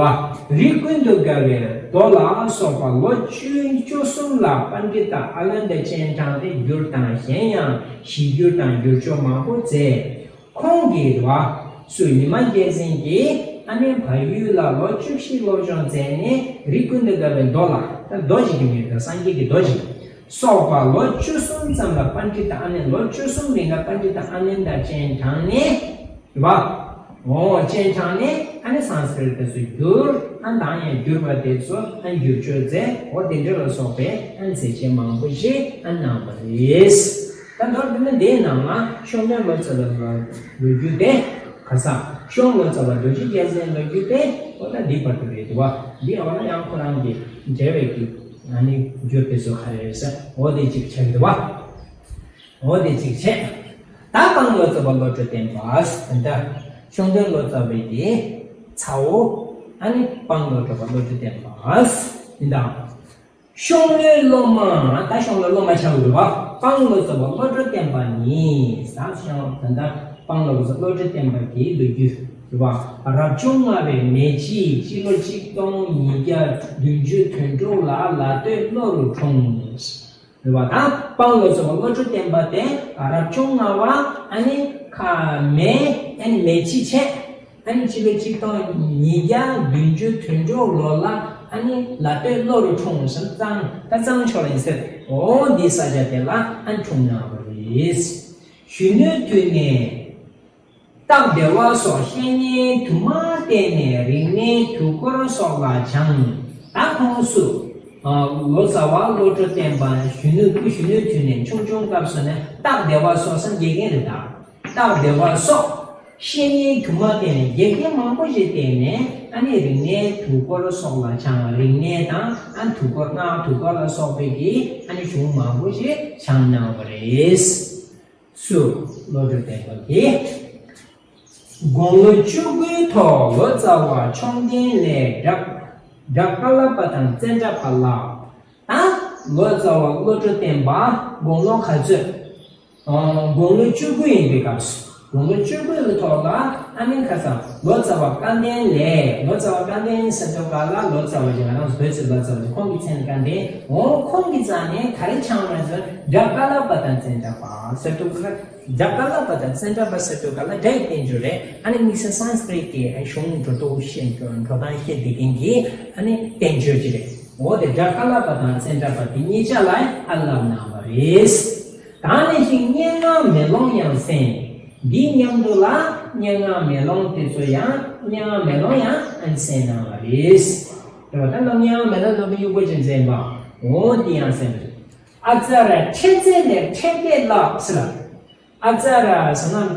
བ། རིགས་ཀུན་ཏུ་དགའ་བའི་མདོ་ལ་སོགས་པ་ལོ་བཅུ་བཅུ་གསུམ་ལ་པཎྜི་ཏ་ཨ་ལན་ད་སྤྱན་དྲངས་ཏེ་བསྒྱུར་དང་གཞན་ཡང་གཞི་བསྒྱུར་དང་བསྒྱུར་བཅོས་མང་པོ་མཛད། ཁོང་གིས་རེད་བ། སུ་ཉི་མ་རྒྱལ་མཚན་གྱིས་ཨ་ནི་བལ་ཡུལ་ལ་ལོ་བཅུ་བཞི་སློབ་སྦྱོང་མཛད་ནས་རིགས་ཀུན་ཏུ་དགའ་བའི་མདོ་ལ། ད་མདོ་ཞིག་གི་མིང་དང་སངས་རྒྱས་ཀྱི་མདོ་ཞིག་སོགས་པ་ལོ་བཅུ་གསུམ་ཙམ་ལ་པཎྜི་ཏ་ཨ་ནི་ལོ་བཅུ་གསུམ་རིང་ལ་པཎྜི་ཏ་ཨ་ནནྡ་སྤྱན་དྲངས་ནས་རེད་བ། འོ་སྤྱན་དྲངས་ནས་ཨ་ནི་སཾ་སྐྲྀ་ཏ་སུ་བསྒྱུར། ཨ་ནི་ད་ཡང་བསྒྱུར་བ་དེ་ཚོ་ཨ་ནི་བསྒྱུར་བཅོས་མཛད། འོ་དེ་འདྲ་ལ་སོགས་པའི་ཨ་ནི་མཛད་རྗེས་མང་པོ་ཞིག་ཨ་ནི་གནང་བ་རེད། ད་མདོར་བསྡུས་ན་འདིའི་ནང་ལ་ཤོང་སྟོན་ལོ་ཙཱ་བ་ལོ་རྒྱུས་དེ་ག་ས། ཤོང་ལོ་ཙཱ་བ་རྡོ་རྗེ་རྒྱལ་མཚན་ལོ་རྒྱུས་དེ་འོ་ད་འདི་བར་དུ་རེད་འདུག་བ། འདི་འོ་ན་ཡང་ཁོ་རང་གི་འགྲེལ་བའི་གི་ཨ་ནི་བསྒྱུར་དེ་ཚོ་ག་རེ་རེད་ཟེར་འོ་དེ་གཅིག་ཆགས་འདུག་བ། འོ་དེ་གཅིག་བྱས། ད་སྤང་ལོ་ཙཱ་བ་བློ་གྲོས་བརྟན་པ། ད་ཤོང་སྟོན་ལོ་ཙཱ་བའི་གི་ཚ་བོ། ཨ་ནི་སྤང་ལོ་ཙཱ་བ་བློ་གྲོས་བརྟན་པ། ཡིན་ད། ཤོང་ལོའི་སློབ་མ། ད་ཤོང་ལོའི་སློབ་མ་ཆགས་འདུག་བ། སྤང་ལོ་ཙཱ་བ་བློ་གྲོས་བརྟན་པ་ནི། ད་ཤོང་ད་ལྟ་སྤང་ལོ་ཙཱ་བ་བློ་གྲོས་བརྟན་པ་གི་ལོ་རྒྱུས་རེད་བ། རབ་བྱུང་ལྔ་པའི་མེ་བྱི་སྤྱི་ལོ་ཆིག་སྟོང་ཉིས་བརྒྱ་བདུན་ཅུ་དོན་དྲུག་ལ་ལ་སྟོད་ལྷོ་རུ་འཁྲུངས། རེད་བ། ད་སྤང་ལོ་ཙཱ་བ་བློ་གྲོས་བརྟན་པ་དེ་རབ་བྱུང་ལྔ་པ་ཨ་ནི་ཁ་མེ་ཨ་ནི་མེ་བྱི་བྱས། ཨ་ནི་སྤྱི་ལོ་ཆིག་སྟོང་ཉིས་བརྒྱ་བདུན་ཅུ་དོན་དྲུག་ལོ་ལ་ཨ་ནི་ལ་སྟོད་ལྷོ་རུ་འཁྲུངས་ཟེར། གཙང་ད་གཙང་ཕྱོགས་ལ་ཡིན་ཟེར། འོ་འདི་ས་ཆ་དེ་ལ་ཨ་ནི་འཁྲུངས་གནང་བ་རེད། གཞོན་ནུའི་དུས་ནས། སྟག་བདེ་བ་སོགས་བཤེས་གཉེན་དུ་མ་བསྟེན་ནས་རིག་གནས་དུས་འཁོར་སོགས་ལ་སྦྱངས། ད་ཁོང་སུ། ལོ་ཙཱ་བ་བློ་གྲོས་བརྟན་པ་གཞོན་ནུ་སྐུ་གཞོན་ནུའི་དུས་ནས་ཆུང་ཆུང་སྐབས་སུ་ནས་སྟག་བདེ་བ་སོགས་སམ་དགེ་རྒན་རེད་ད། སྟག་བདེ་བ་སོགས་བཤེས་གཉེན་དུ་མ་བསྟེན་ནས་དགེ་རྒན་མང་པོ་ཞིག་བསྟེན་ནས་ཨ་ནི་རིག་གནས་དུས་འཁོར་སོགས་ལ་སྦྱངས། རིག་གནས་དང་ཨ་དུས་འཁོར་སྔགས་དུས་འཁོར་ལ་སོགས་པའི་གི་ཨ་ནི་གཞུང་མང་པོ་ཞིག་སྦྱངས་གནང་བ་རེད། སུ། བློ་གྲོས་བརྟན་པ་གིས། དགུང་ལོ་བཅུ་དགུའི་ཐོག་ལོ་ཙཱ་བ་མཆོག་ལྡན་ལས་བྲག་བྲག་ཀ་ལ་པ་དང་ཙནྡྲ་པ་ལ། ད་ལོ་ཙཱ་བ་བློ་གྲོས་བརྟན་པ་དགུང་ལོ་ག་ཚོད། དགུང་ལོ་བཅུ་དགུ་ཡིན་པའི་སྐབས་སུ། དགུང་ལོ་བཅུ་དགུ་ཡི་ཐོག་ལ་ཨ་ནི་ཁ་སང་ལོ་ཙཱ་བ་སྐལ་ལྡན་ལས། ལོ་ཙཱ་བ་སྐལ་ལྡན་ཟེར་དུས་ག་ལ་ལོ་ཙཱ་བ་ཞིག་ང་རང་ཚོ་བོད་ཀྱི་ལོ་ཙཱ་བ་ཞིག་ཁོང་གི་མཚན་སྐལ་ལྡན། འོ་ཁོང་གི་རྩ་ནས་ག་རེ་སྦྱངས་ན་ཟེར་བྲག་ཀ་ལ་པ་དང་ཙནྡྲ་པ་ཟེར་དུས་ག་ལ། བྲག་ཀ་ལ་པ་དང་ཙནྡྲ་པ་ཟེར་དུས་ག་ལ་སྒྲ་ཡི་བསྟན་བཅོས་རེད། ཨ་ནི་དམིགས་བསལ་སཾ་སྐྲྀ་ཏ་གི་གཞུང་འགྲོ་ལྡོག་བཤད་འགྲོ་སྟངས་བཤད་བསྡད་མཁན་གྱི་ཨ་ནི་བསྟན་བཅོས་ཅིག་རེད། འོ་དེ་བྲག་ཀ་ལ་པ་དང་ཙནྡྲ་པ་དེ་གཉིས་ཆ་ལ་ཨ་ལབ་གནང་བ་རེད། ད་ནི་ཞིག་སྙན་ངག་མེ་ལོང་ཡང་གསན། འདི་མཉམ་དུ་ལ་སྙན་ངག་མེ་ལོང་དེ་ཚོ་ཡང་སྙན་ངག་མེ་ལོང་ཡང་ཨ་ནི་གསན་གནང་བ་རེད། རེད་བ། ད་ནི་སྙན་ངག་མེ་ལོང་ལོ་པཎ་དབྱུག་པ་ཅན་མཛད་པ། འོ་འདི་ཡང་གསན་པ་རེད། ཨ་ཙརྱ་འཕྲད་རྩེ་ལས་འཕྲད་སྐད་བསླབས་ཟེར་ལ། ཨ་ཙརྱ་ཟེར་ན་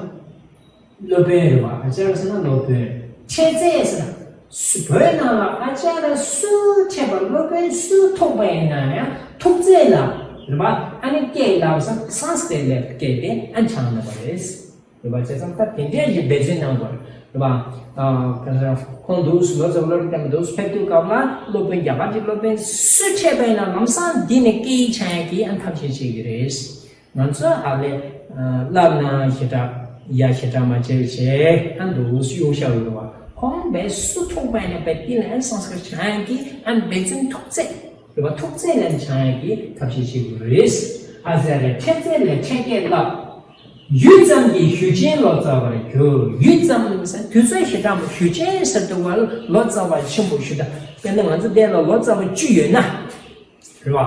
སློབ་དཔོན་རེད་བ། ཨ་ཙརྱ་ཟེར་ན་སློབ་དཔོན། འཕྲད་རྩེ་ཟེར་ན་སུ་བོད་ནང་ལ་ཨ་ཙརྱ་སུ་འཕྲད་པ་སློབ་དཔོན་སུ་ཐུག་པ་ཡིན་ན་ཡང་ཐུག་རྩེ་ལ་རེད་བ། ཨ་ནི་སྐད་བསླབས་ཟེར་སཾ་སྐྲྀ་ཏ་ལས་སྐད་དེ་ཨ་ནི་སྦྱངས་གནང་བ་རེད། རེད་བ། བྱས་ཙང་ད་དེ་འདྲའི་ཞིག་འབད་བརྩོན་གནང་དགོས་རེད་བ། ཁོང་འདུག་ལོ་ཙཱ་བ་བློ་གྲོས་བརྟན་པ་འདུག་ཕེབས་དུས་སྐབས་ལ་སློབ་དཔོན་རྒྱ་གར་གྱི་སློབ་དཔོན་སུ་འཕྲད་པ་ཡིན་ན་ལམ་སང་འདི་ནས་སྐད་ཡིག་སྦྱང་ཡག་གི་ཨ་ཐབས་ཤེས་བྱེད་ཀྱི་རེད། ང་ཚོ་ཧ་ལས་བསླབ་ན་ཞེ་དྲག་ཡ་ཞེ་དྲག་མ་བྱེད་བྱས་ཨ་འདུག་གཡུག་བཞག་ཡོད་བ། ཁོང་བས་སུ་ཐུག་པ་ཡིན་ན་བས་འདི་ནས་ཨ་སཾ་སྐྲྀ་ཏ་སྦྱང་ཡག་གི་ཨ་འབད་བརྩོན་ཐུག་རྩེ། རེད་བ། ཐུག་རྩེ་ལ་སྦྱང་ཡག་གི་ཐབས་ཤེས་བྱེད་དགོས་རེད། ཨ་ཙརྱ་འཕྲད་རྩེ་ལས་འཕྲད་སྐད་བསླབས། ཡུད་ཙམ་གྱིས་ཞུ་ཆེན་ལོ་ཙཱ་བར་གྱུར། ཡུད་ཙམ་ཟེར་དུས་ཚོད་ཞེ་དྲག་མོ་ཞུ་ཆེན་ཟེར་དུས་བ་ལོ་ཙཱ་བ་ཆེན་པོ་ཞུ་ད། དཔེར་ན་ང་ཚོ་འདི་ལ་ལོ་ཙཱ་བ་བཅུ་ཡོད་ན། རེད་བ།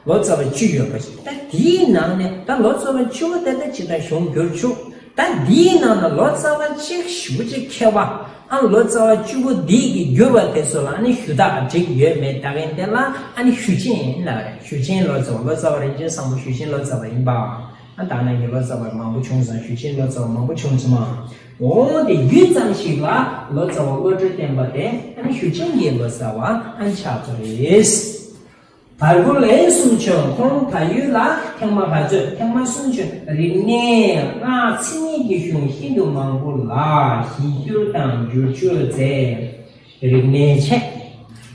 ལོ་ཙཱ་བ་བཅུ་ཡོད་པ་ཞིག་ད་དེའི་ནང་ནས་ད་ལོ་ཙཱ་བ་བཅུ་བ་ད་ལྟ་ཇི་ལྟར་གཞུང་བསྒྱུར་བཅུག་ད་འདིའི་ནང་ན་ལོ་ཙཱ་བ་གཅིག་ཞེ་པོ་ཅིག་མཁས་པ། ཨ་ལོ་ཙཱ་བ་བཅུ་པོ་འདི་གི་བསྒྱུར་བ་དེ་ཚོ་ལ་ཨ་ནི་ཞུ་དག་བསྒྲིགས་ཡོད་མེད་ལྟ་མཁན་དེ་ལ་ཨ་ནི་ཞུ་ཆེན་ལབ་རེད། ཞུ་ཆེན་ལོ་ཙཱ་བ། ལོ་ཙཱ་བ་རིན་ཆེན་བཟང་པོ་ཞུ་ཆེན་ལོ་ཙཱ་བ་ཡིན་པ། ཨ་ད་ནང་གི་ལོ་ཙཱ་བ་མང་པོ་བྱུང་སོང་། ཞུ་ཆེན་ལོ་ཙཱ་བ་མང་པོ་བྱུང་སོང་མ། འོ་དེ་ཡུད་ཙམ་ཞིག་ལ་ལོ་ཙཱ་བ་བློ་གྲོས་བརྟན་པ་དེ་ཨ་ནི་ཞུ་ཆེན་གྱི་ལོ་ཙཱ་བ་ཨ་ནི་ཆགས་ཚར་རེད། བར་སྐོར་ལས་གསུངས་བྱུང་། ཁོང་བལ་ཡུལ་ལ་ཐེངས་མ་ག་ཚོད། ཐེངས་མ་གསུམ་བྱུང་། རིག་གནས་སྔགས་མཚན་ཉིད་ཀྱི་གཞུང་ཤིན་ཏུ་མང་པོ་ལ་གཞི་བསྒྱུར་དང་བསྒྱུར་བཅོས་མཛད། རིག་གནས་ཆེ།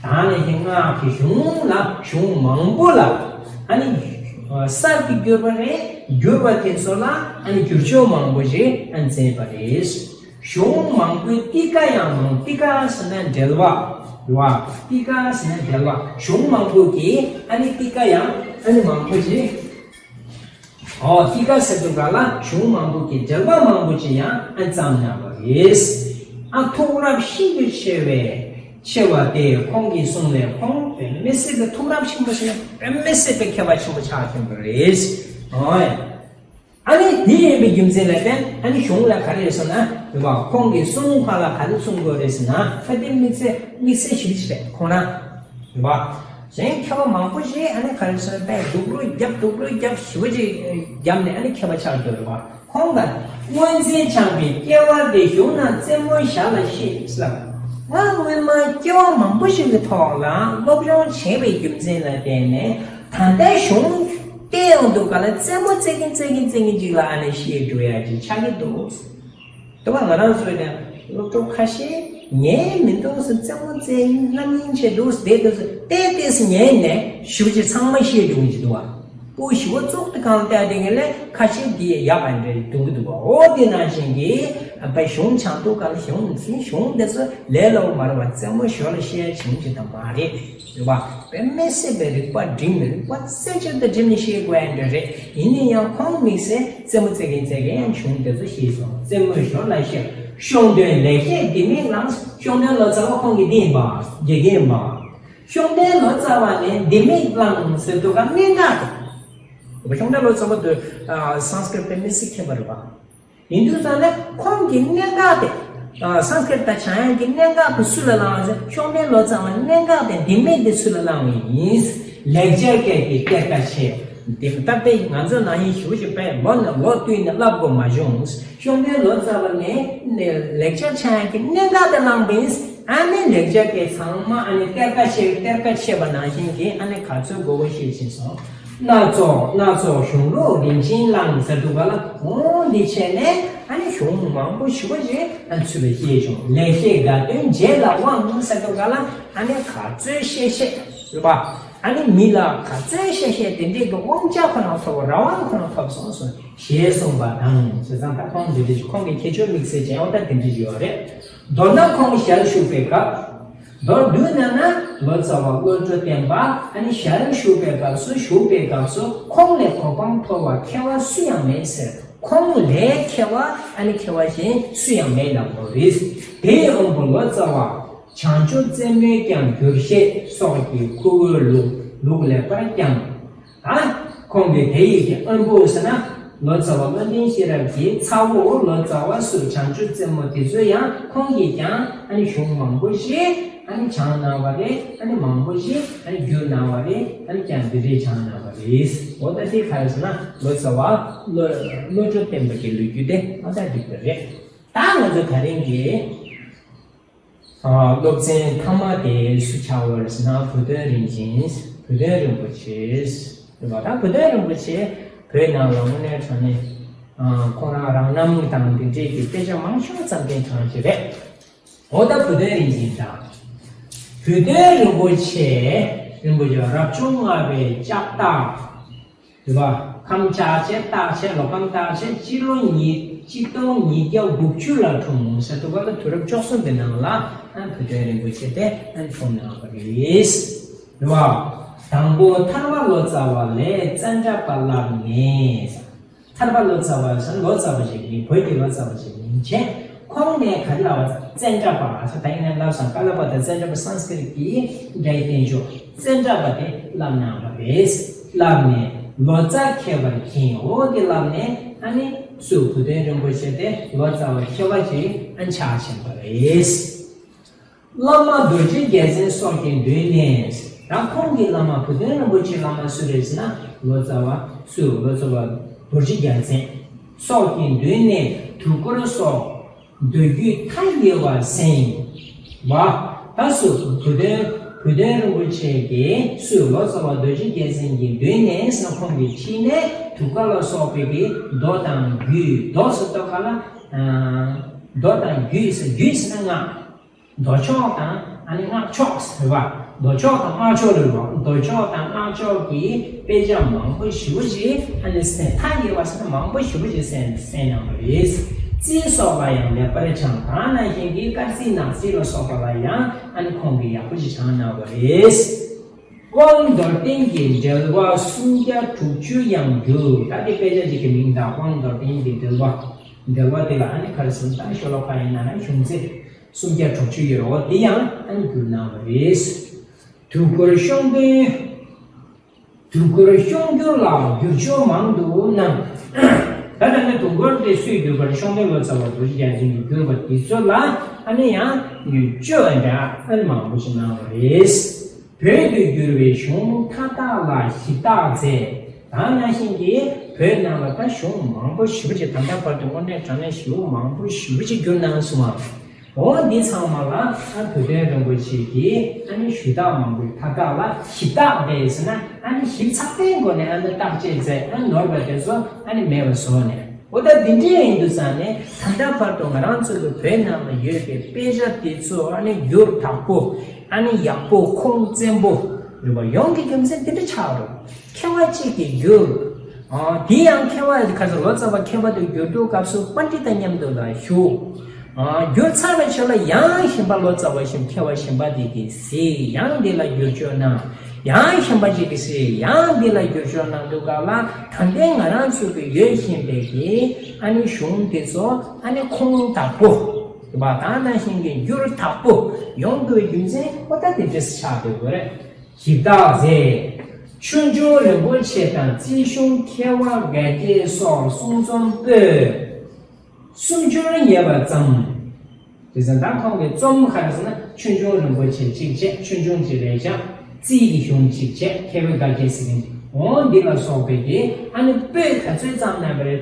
ད་ནི་དེ་སྔགས་ཀྱི་གཞུང་ལ་གཞུང་མང་པོ་ལ་ཨ་ནི་གསར་དུ་བསྒྱུར་བ་རེད། བསྒྱུར་བ་དེ་ཚོ་ལ་ཨ་ནི་བསྒྱུར་བཅོས་མང་པོ་ཞིག་ཨ་ནི་མཛད་པ་རེད། གཞུང་མང་པོའི་ཏི་ཀ་ཡང་མང་། ཏི་ཀ་ཟེར་ན་འགྲེལ་པ་རེད་བ། ཏི་ཀ་ཟེར་ན་འགྲེལ་པ། གཞུང་མང་པོ་གི་ཨ་ནི་ཏི་ཀ་ཡང་ཨ་ནི་མང་པོ་ཞིག་འོ་ཏི་ཀ་ཟེར་དུས་ག་ལ་གཞུང་མང་པོ་གི་འགྲེལ་པ་མང་པོ་ཞིག་ཡང་ཨ་ནི་བརྩམས་གནང་བ་རེད། ཨ་ཐུགས་རབ་ཤིན་ཏུ་ཆེ་བའི་ཆེ་བ་དེ་ཁོང་གིས་གསུངས་པས། ཁོང་དཔེ་མི་སྲིད་པའི་ཐུགས་རབ་ཆེན་པོ་ཞིག་དཔེ་མི་སྲིད་པའི་མཁས་པ་ཆེན་པོ་ཆགས་ཡོད་པ་རེད། འོ་ཡ། ཨ་ནི་དེ་ཡིན་པའི་རྒྱུ་མཚན་ལ་བརྟེན་ཨ་ནི་གཞུང་ལ་ག་རེ་རེད་ཟེར་ན་རེད་བ། ཁོང་གིས་གསུང་ཁ་ལ་ག་རེ་གསུང་དགོས་རེད་ཟེར་ན། ཨ་དེ་དམིགས་བསལ་དམིགས་བསལ་ཞིག་རེད་ཁོང་རང་རེད་བ། གཞན་མཁས་པ་མང་པོ་ཞིག་ཨ་ནི་ག་རེ་ཟེར་ན་དཔེ་སྡུག་རུས་རྒྱབ་སྡུག་རུས་རྒྱབ་ཞེ་པོ་ཅིག་རྒྱབ་ནས་ཨ་ནི་མཁས་པ་ཆགས་ཡོད་རེད་བ། ཁོང་གིས་སྔོན་ཚེ་སྦྱངས་པའི་སྐྱེ་བ་དེ་གཞུང་ན་རྩེད་མོ་ཞར་ལ་བཤད་ཟེར། ང་སྔོན་མ་སྐྱེ་བ་མང་པོ་ཞིག་གི་ཐོག་ལ་སློབ་སྦྱོང་བྱས་པའི་རྒྱུ་མཚན་ལ་བརྟེན་ནས་ད་ལྟའི་གཞུང་བལྟས་ཡོང་དུས་ག་ལ་རྩེད་མོ་རྩེ་གིན་རྩེ་གིན་རྩེ་གིན་ཅིག་ལ་ཨ་ནི་ཤེས་འགྲོ་ཡ་ཅིག་ཆགས་ཀྱི་འདུག་དེ་བ་ང་རང་ཚོས་ཀྱང་སློབ་གྲོགས་ཁ་ཤས་ཉན་མི་འདུག་ཟེར། རྩེད་མོ་རྩེ་རྣམ་གཡེང་བྱེད་འདུག་ཟེར། དེ་དུས་སུ་ཏེ་ཏེས་ཉན་ནས་ཞུ་ཅིག་ཚང་མ་ཤེས་འགྲོ་གི་འདུག་བ། པོ་ཞི་བ་ཙོག་ཏུ་གང་བལྟས་དེ་ངས་ལས་ཁ་ཤས་འདི་ཡག་པ་འདྲ་གཏོང་གི་འདུག་པ། འོ་དེ་ནང་བཞིན་གྱི་དཔེ་གཞུང་སྦྱང་དུས་ག་ལ་གཞུང་འཛིན་གཞུང་དེ་ཚོ་ལས་སླ་པོ་མ་རེད་བ། རྩེད་མོ་ཞོར་ལ་བཤད་བྱུང་གི་དང་མ་རེད། རེད་བ། དཔེ་མི་སྲིད་པའི་རིག་པ་འབྲིང་མི་རིག་པ་རྩེ་གཅིག་ཏུ་འབྲིང་ནས་ཤེས་དགོས་ཡ་འདྲ་རེད། ཡིན་ན་ཡང་ཁོང་དམིགས་བསལ་རྩེད་མོ་རྩེ་གིན་རྩེ་གིན་ཡང་གཞུང་དེ་ཚོ་ཤེས་སོང་། རྩེད་མོ་ཞོར་ལ་བཤད། ཤོང་དོན་ལེགས་བཤད་ལྡེ་མིག་བླངས། ཤོང་དོན་ལོ་ཙཱ་བ་ཁོང་གི་འདི་ཡིན་པ། དགེ་རྒན་ཡིན་པ། ཤོང་དོན་ལོ་ཙཱ་བ་ནས་ལྡེ་མིག་བླངས་ཟེར་དུས་ག་གནད་འགག་དེ། ཤོང་དོན་ལོ་ཙཱ་བ་དེ་སཾ་སྐྲྀ་ཏ་དཔེ་མི་སྲིད་མཁས་པ་རེད་པ། ཡིན་དུས་ཙང་ནས་ཁོང་གི་གནད་འགག་དེ། སཾ་སྐྲྀ་ཏ་སྦྱང་ཡག་གི་གནད་འགག་དེ་སུ་ལ་བླངས་ཟེར། ཤོང་དོན་ལོ་ཙཱ་བ་གནད་འགག་དེ་ལྡེ་མིག་དེ་སུ་ལ་བླངས་པ་ཡིན། ལེགས་སྦྱར་སྐད་ཀྱི་གཏེར་ཁ་ཆེ། འདི་ལྟ་སྟེ་ང་ཚོ་ནང་བཞིན་ཞུ་ཞིག་པས་ལོ་ནས་ལོ་བསྟུད་ནས་བསླབ་དགོས་མ་བྱུང་། ཤོང་དོན་ལོ་ཙཱ་བ་ནས་ལེགས་སྦྱར་སྦྱང་ཡག་གི་གནད་འགག་དེ་བླངས་པ་ཡིན། ཨ་ནི་ལེགས་སྦྱར་སྐད་ཚང་མ་ཨ་ནི་གཏེར་ཁ་ཆེ་གཏེར་ཁ་ཆེ་བ་ནང་བཞིན་གྱི་ཨ་ནི་ག་ཚོད་དགོས་དགོས་ཤེས་ཕྱིན་སོང་། སྣ་ཚོགས་སྣ་ཚོགས་གཞུང་ལུགས་རིན་ཆེན་བླངས་ཟེར་དུས་ག་ལ་འོང་འདི་བྱས་ནས་ཨ་ནི་གཞུང་མང་པོ་ཞེ་པོ་ཅིག་ཨ་ནི་ཚུར་ལ་ཤེས་བྱུང་། ལེགས་བཤད་དགའ་སྟོན་རྗེས་ལ་དབང་ཟེར་དུས་ག་ལ་ཨ་ནི་ག་ཚོད་བཤད་བཤད་རེད་པ། ཨ་ནི་མི་ལ་ག་ཚོད་བཤད་བཤད་དེ་འདྲའི་གི་དབང་ཆ་ཁོ་རང་ཐོབ། རང་དབང་ཁོ་རང་ཐོབ་སོང་ཟེར་ཞེས་གསུངས་པ་དང་། བྱས་ཙང་ད་ཁོང་འདི་འདྲ་ཞིག་ཁོང་གི་ཁྱད་ཆོས་དམིགས་བསལ་ཅན་འོ་ད་དེ་འདྲ་ཞིག་ཡོད་རེད། མདོར་ན་ཁོང་ཞལ་བཞུགས་པའི་སྐབས། མདོར་བསྡུས་ན་ན་ལོ་ཙཱ་བ་བློ་གྲོས་བརྟན་པ་ཨ་ནི་ཞལ་བཞུགས་པའི་སྐབས་སུ་བཞུགས་པའི་སྐབས་སུ་ཁོང་ལས་གོ་འཕང་ཐོབ་པ་མཁས་པ་སུ་ཡང་མེད་ཟེར། ཁོང་ལས་མཁས་པ་ཨ་ནི་མཁས་པ་གཞན་སུ་ཡང་མེད་ལབ་དགོས་རེད། དེའི་དབང་པོ་ལོ་ཙཱ་བ་བྱང་ཆུབ་རྩེ་མོའི་ཀྱང་འགྱུར་བཤད་སོགས་ཀྱི་ཁུ་བོའི་ལུགས་ལུགས་ལེགས་པར་བསྐྱངས། ད་ཁོང་གི་དེ་ཡི་གི་དབང་པོ་ཟེར་ན་ལོ་ཙཱ་བ་བློ་ལྡན་ཤེས་རབ་ཀྱི་ཚ་བོ་ལོ་ཙཱ་བ་ཟུར་བྱང་ཆུབ་རྩེ་མོ་དེ་ཚོ་ཡང་ཁོང་གིས་ཀྱང་ཨ་ནི་གཞུང་མང་པོ་ཞིག་ཨ་ནི་སྦྱངས་གནང་བ་རེད། ཨ་ནི་མང་པོ་ཞིག་ཨ་ནི་བསྒྱུར་གནང་བ་རེད། ཨ་ནི་ཀྱང་འདི་འདྲས་སྦྱངས་གནང་བ་རེད། འོ་ད་དེ་ག་རེ་ཟེར་ན་ལོ་ཙཱ་བ་བློ་བློ་གྲོས་བརྟན་པ་གི་ལོ་རྒྱུས་དེ་ཨ་ད་འགྲིག་པ་རེད། ད་ང་ཚོ་ད་རིང་གི་སློབ་ཚན་མཐའ་མ་དེ་སུ་ཆགས་པ་རེད་ཟེར་ན་བུ་སྟོན་རིན་ཆེན། བུ་སྟོན་རིན་པོ་ཆེ་རེད་པ། ད་བུ་སྟོན་རིན་པོ་ཆེ་བོད་ནང་ལ་དངོས་གནས་དྲང་གནས་ཁོང་རང་རང་རྣམ་དང་འདི་འདྲས་ཀྱི་དཔེ་ཆ་མང་ཤོས་བརྩམས་མཁན་གྲས་ཤིག་རེད། འོ་ད་བུ་སྟོན་རིན་ཆེན་དང་། བུ་སྟོན་རིན་པོ་ཆེ། རིན་པོ་ཆེ་རབ་བྱུང་ལྔ་པའི་ལྕགས་སྟག་རེད་པ། ཁམས་ལྕགས་བྱ་སྟག་བྱ་ལོ། ཁམས་སྟག་བྱ་སྤྱི་ལོ་ཉིས་སྤྱི་སྟོང་ཉིས་བརྒྱ་དགུ་བཅུ་ལ་འཁྲུངས་ཟེར་དུས་ག་ལ་དུས་རབས་བཅུ་གསུམ་པའི་ནང་ལ་ཨ་བུ་སྟོན་རིན་པོ་ཆེ་དེ་ཨ་འཁྲུངས་གནང་བ་རེད། རེད་པ། དང་པོ་ཐར་པ་ལོ་ཙཱ་བ་ལས་ཙནྡྲ་པ་བསླབས་ནས། ཐར་པ་ལོ་ཙཱ་བ་ཟེར་ལོ་ཙཱ་བ་ཞིག་ཡིན། བོད་ཀྱི་ལོ་ཙཱ་བ་ཞིག་ཡིན་བྱས། ཁོང་ནས་ག་རེ་ལབ་པ་ཙནྡྲ་པ་ཟེར། ད་ཡིན་ན་ལབ་སོང་། ཀ་ལ་པ་དང་ཙནྡྲ་པ་སཾ་སྐྲྀ་ཏ་གི་སྒྲ་ཡི་བསྟན་བཅོས་ཙནྡྲ་པ་དེ་བསླབས་གནང་བ་རེད། བསླབས་ནས་ལོ་ཙཱ་མཁས་པར་མཁྱེན། འོ་དེ་བསླབས་ནས་ཨ་ནི་ སུ་བུ་སྟོན་རིན་པོ་ཆེ་དེ་ལོ་ཙཱ་བ་མཁས་པ་ཅིག་ཨ་ཆགས་ཕྱིན་པ་རེད། བླ་མ་རྡོ་རྗེ་རྒྱལ་མཚན་སོགས་ཀྱི་མདུན་ནས། ད་ཁོང་གི་བླ་མ་བུ་སྟོན་རིན་པོ་ཆེ་བླ་མ་སུ་རེད་ཟེར་ན། ལོ་ཙཱ་བ་སུ། ལོ་ཙཱ་བ་རྡོ་རྗེ་རྒྱལ་མཚན་སོགས་ཀྱི་མདུན་ནས་དུས་འཁོར་སོགས་མདོ་རྒྱུད་མཐའ་ཡས་པ་གསན་པ། ད་སུ་བུ་སྟོན། བུ་སྟོན་རིན་པོ་ཆེ་གིས་སུ། ལོ་ཙཱ་བ་རྡོ་རྗེ་རྒྱལ་མཚན་གྱི་མདུན་ནས་ཟེར་ན་ཁོང་གི་ཁྲིད་ནས་དུས་འཁོར་ལ་སོགས་པའི་གི་མདོ་དང་རྒྱུད། མདོ་ཟེར་དུས་ག་ལ། མདོ་དང་རྒྱུད་ཟེར། རྒྱུད་ཟེར་ན་སྔགས། མདོ་ཕྱོགས་དང་ཨ་ནི་སྔགས་ཕྱོགས་ཟེར་བ། མདོ་ཕྱོགས་དང་སྔགས་ཕྱོགས་རེད་བ། མདོ་ཕྱོགས་དང་སྔགས་ཕྱོགས་ཀྱི་དཔེ་ཆ་མང་པོ་ཞེ་པོ་ཅིག་ཨ་ནི་གསན། མཐའ་ཡས་པ་ཟེར་ན་མང་པོ་ཞེ་པོ་ཅིག་གསན། གསན་གནང་བ་རེད། རྩིས་སོགས་ལ་ཡང་ལེགས་པར་སྦྱངས། ད་ནང་བཞིན་གྱི་སྐར་རྩིས་ནག་རྩིས་ལ་སོགས་པ་ལ་ཡང་ཨ་ནི་ཁོང་གིས་ཡག་པོ་ཅིག་སྦྱངས་གནང་བ་རེད། དབང་མདོར་བསྟན་གྱི་འགྲེལ་པ་སུམ་བརྒྱ་དྲུག་ཅུ་ཡང་བསྒྱུར། ད་དེ་དཔེ་ཆ་ཅིག་གི་མིང་དང་། དབང་མདོར་བསྟན་གྱི་འགྲེལ་པ། འགྲེལ་པ་དེ་ལ་ཨ་ནི་ག་རེ་ཟེར་ན། ད་ཤོ་ལོ་ཀ་ཡིན་ན་ན་གཞུང་ཚད་སུམ་བརྒྱ་དྲུག་ཅུ་ཡོད་རེད་བ། དེ་ཡང་ཨ་ནི་བསྒྱུར་གནང་བ་རེད། དུས་འཁོར་གཤོང་སྟོན། དུས་འཁོར་གཤོང་བསྒྱུར་ལ་བསྒྱུར་བཅོས་མང་དུ་གནང་། ད་ལྟ་ནི་དུས་འཁོར་དེ་སུས་བསྒྱུར་པ་རེད། གཤོང་སྟོན་ལོ་ཙཱ་བ་རྡོ་རྗེ་རྒྱལ་མཚན་གྱིས་བསྒྱུར་བ་དེ་ཚོ་ལ་ཨ་ནི་ཡང་བསྒྱུར་བཅོས་འདྲ་ཨ་ནི་མང་པོ་ཞིག་གནང་བ་རེད། བོད་དུ་བསྒྱུར་བའི་གཞུང་མཐའ་དག་ལ་ཞིབ་བརྟག་མཛད། ད་ནང་བཞིན་གྱི་བོད་ནང་ལ་ད་གཞུང་མང་པོ་ཞེ་པོ་ཅིག། ད་ལྟ་བར་དུ་དངོས་གནས་དྲང་གནས་ཞེ་པོ་མང་པོ་ཞེ་པོ་ཅིག་བསྒྱུར་གནང་སོང་བ། འོ་འདི་ཚང་མ་ལ་ཨ་བུ་སྟོན་རིན་པོ་ཆེ་གིས་ཨ་ནི་ཞུས་དག་མང་པོའི་མཐའ་དག་ལ་ཞིབ་བརྟག་མཛད་ཟེར་ན། ཨ་ནི་ཞིབ་ཚགས་པའི་སྒོ་ནས་ཨ་ནི་བརྟག་དཔྱད་མཛད། ཨ་ནོར་བ་དེ་ཚོ་ཨ་ནི་མེད་པ་བཟོས་ནས། འོ་ད་འདི་འདྲའི་ཡིན་དུས་ཙང་ནས་ད་ལྟ་བར་དུ་ང་རང་ཚོ་གི་བོད་ནང་ལ་ཡོད་པའི་དཔེ་ཆ་དེ་ཚོ་ཨ་ནི་འགྱུར་དག་པོ། ཨ་ནི་ཡག་པོ་ཁུངས་བཙན་པོ་རེད་བ། ཡོང་གི་རྒྱུ་མཚན་དེ་འདྲ་ཆགས་རེད། མཁས་པ་གཅིག་གིས་བསྒྱུར། ཨ། དེ་ཡང་མཁས་པ་ག་ཚོད། ལོ་ཙཱ་བ་མཁས་པ་དེ་བསྒྱུར་དུས་སྐབས་སུ་པཎྜི་ཏ་མཉམ་དུ་ལ་བཞུགས། ཨ། བསྒྱུར་ཚར་བའི་ཕྱོགས་ལ་ཡང་གཞན་པ་ལོ་ཙཱ་བ་ཞིག་མཁས་པ་གཞན་པ་དེ་གིས་གཟིགས། ཡང་དེ་ལ་བསྒྱུར་བཅོས་གནང་། ཡང་གཞན་པ་ཅིག་གིས་གཟིགས། ཡང་དེ་ལ་བསྒྱུར་བཅོས་གནང་དུས་སྐབས་ལ་ད་ལྟའི་ང་རང་ཚོ་གི་ཡོད་བཞིན་པའི་གི་ཨ་ནི་གཞུང་དེ་ཚོ་ཨ་ནི་ཁུངས་དག་པོ་རེད་བ། ད་ནང་བཞིན་གྱི་འགྱུར་དག་པོ་ཡོང་དགོས་རྒྱུ་མཚན་ཨོ་ད་དེ་འདྲས་ཆགས་བསྡད་ཡོད་རེད། ཞིབ་བརྟག་མཛད། ཆོས་འབྱུང་རིན་པོ་ཆེ་དང་རྩིས་གཞུང་མཁས་པ་འགའ་ཤས་སོགས་གསུང་རྩོམ་པོད་སུམ་ཅུར་ཉེ་བ་བརྩམས། དེ་ཙང་ད་ཁོང་གིས་རྩོམ་ག་རེ་ཟེར་ན། ཆོས་འབྱུང་རིན་པོ་ཆེ་གཅིག་བྱས། ཆོས་འབྱུང་གཅིག་རེད་བཞག་རྩིས་ཀྱི་གཞུང་གཅིག་བྱས། མཁས་པ་འགའ་ཤས་ཟེར་མཁན་ཅིག་འོ་འདི་ལ་སོགས་པའི་གི་ཨ་ནི་པོད་ག་ཚོད་བརྩམས་གནང་བ་རེད།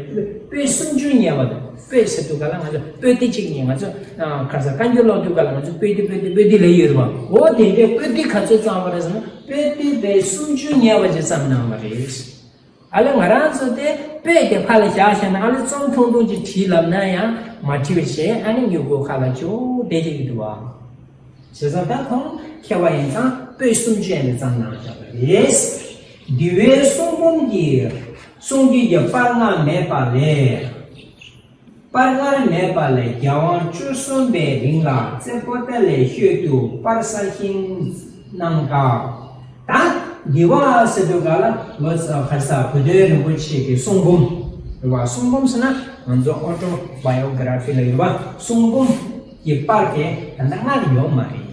པོད་སུམ་ཅུར་ཉེ་བ་དང་། པོད་ཟེར་དུས་ག་ལ་ང་ཚོ་པོ་ཏི་གཅིག་ཉིད། ང་ཚོ་ཨ་ག་རེ་ཟེར། བཀའ་འགྱུར་ཀློག་དུས་ག་ལ་ང་ཚོ་པོ་ཏི་པོ་ཏི་པོ་ཏི་ལབ་ཡོད་རེད་བ། འོ་དེ་འདྲའི་པོ་ཏི་ག་ཚོད་བརྩམས་པ་རེད་ཟེར་ན། པོ་ཏི་པོད་སུམ་ཅུ་ཉེ་བ་ཅིག་བརྩམས་གནང་བ་རེད། ཨ་ལས་ང་རང་ཚོ་དེ་པོད་དེ་ཕར་ལ་བཞག་བཞག་ན། ཨ་ལས་རྩོམ་ཐུང་ཐུང་ཅིག་བྲིས་ལབ་ན་ཡང་མ་བྲིས་པ་བྱས། ཨ་ནི་མྱུ་གུ་ཁ་ལ་ཅིག་བསྡད་ཀྱི་འདུག་བ། བྱས་ཙང་ད་ཁོང་མཁས་པ་ཡིན་ཙང་པོད་སུམ་ཅུ་ཡན་དུ་བརྩམས་གནང་བཞག་པ་རེད། འདི་བའི་གསུང་འབུམ་གྱི་གསུང་རྒྱུན་གྱི་པར་སྔར་མེད་པ་ལས། པར་སྔར་མེད་པ་ལས་རྒྱལ་དབང་བཅུ་གསུམ་པའི་རིང་ལ་རྩེ་པོ་ཏ་ལའི་ཤོད་དུ་པར་གསར་བཞེངས་གནང་སྐབས། ད་འདི་བ་ཟེར་དུས་ག་ལ་ལོ་ཙཱ་བ་ག་རེ་ཟེར། བུ་སྟོན་རིན་པོ་ཆེ་གི་གསུང་འབུམ་རེད་བ། གསུང་འབུམ་ཟེར་ན་ང་ཚོ་ཨོ་ཊོ་བྷའི་ཡོ་གྷི་ར་ཕི་ལ་ཡོད་པ། གསུང་འབུམ་གྱི་པར་དེ་ད་ལྟ་སྔར་ཡོད་མ་རེད།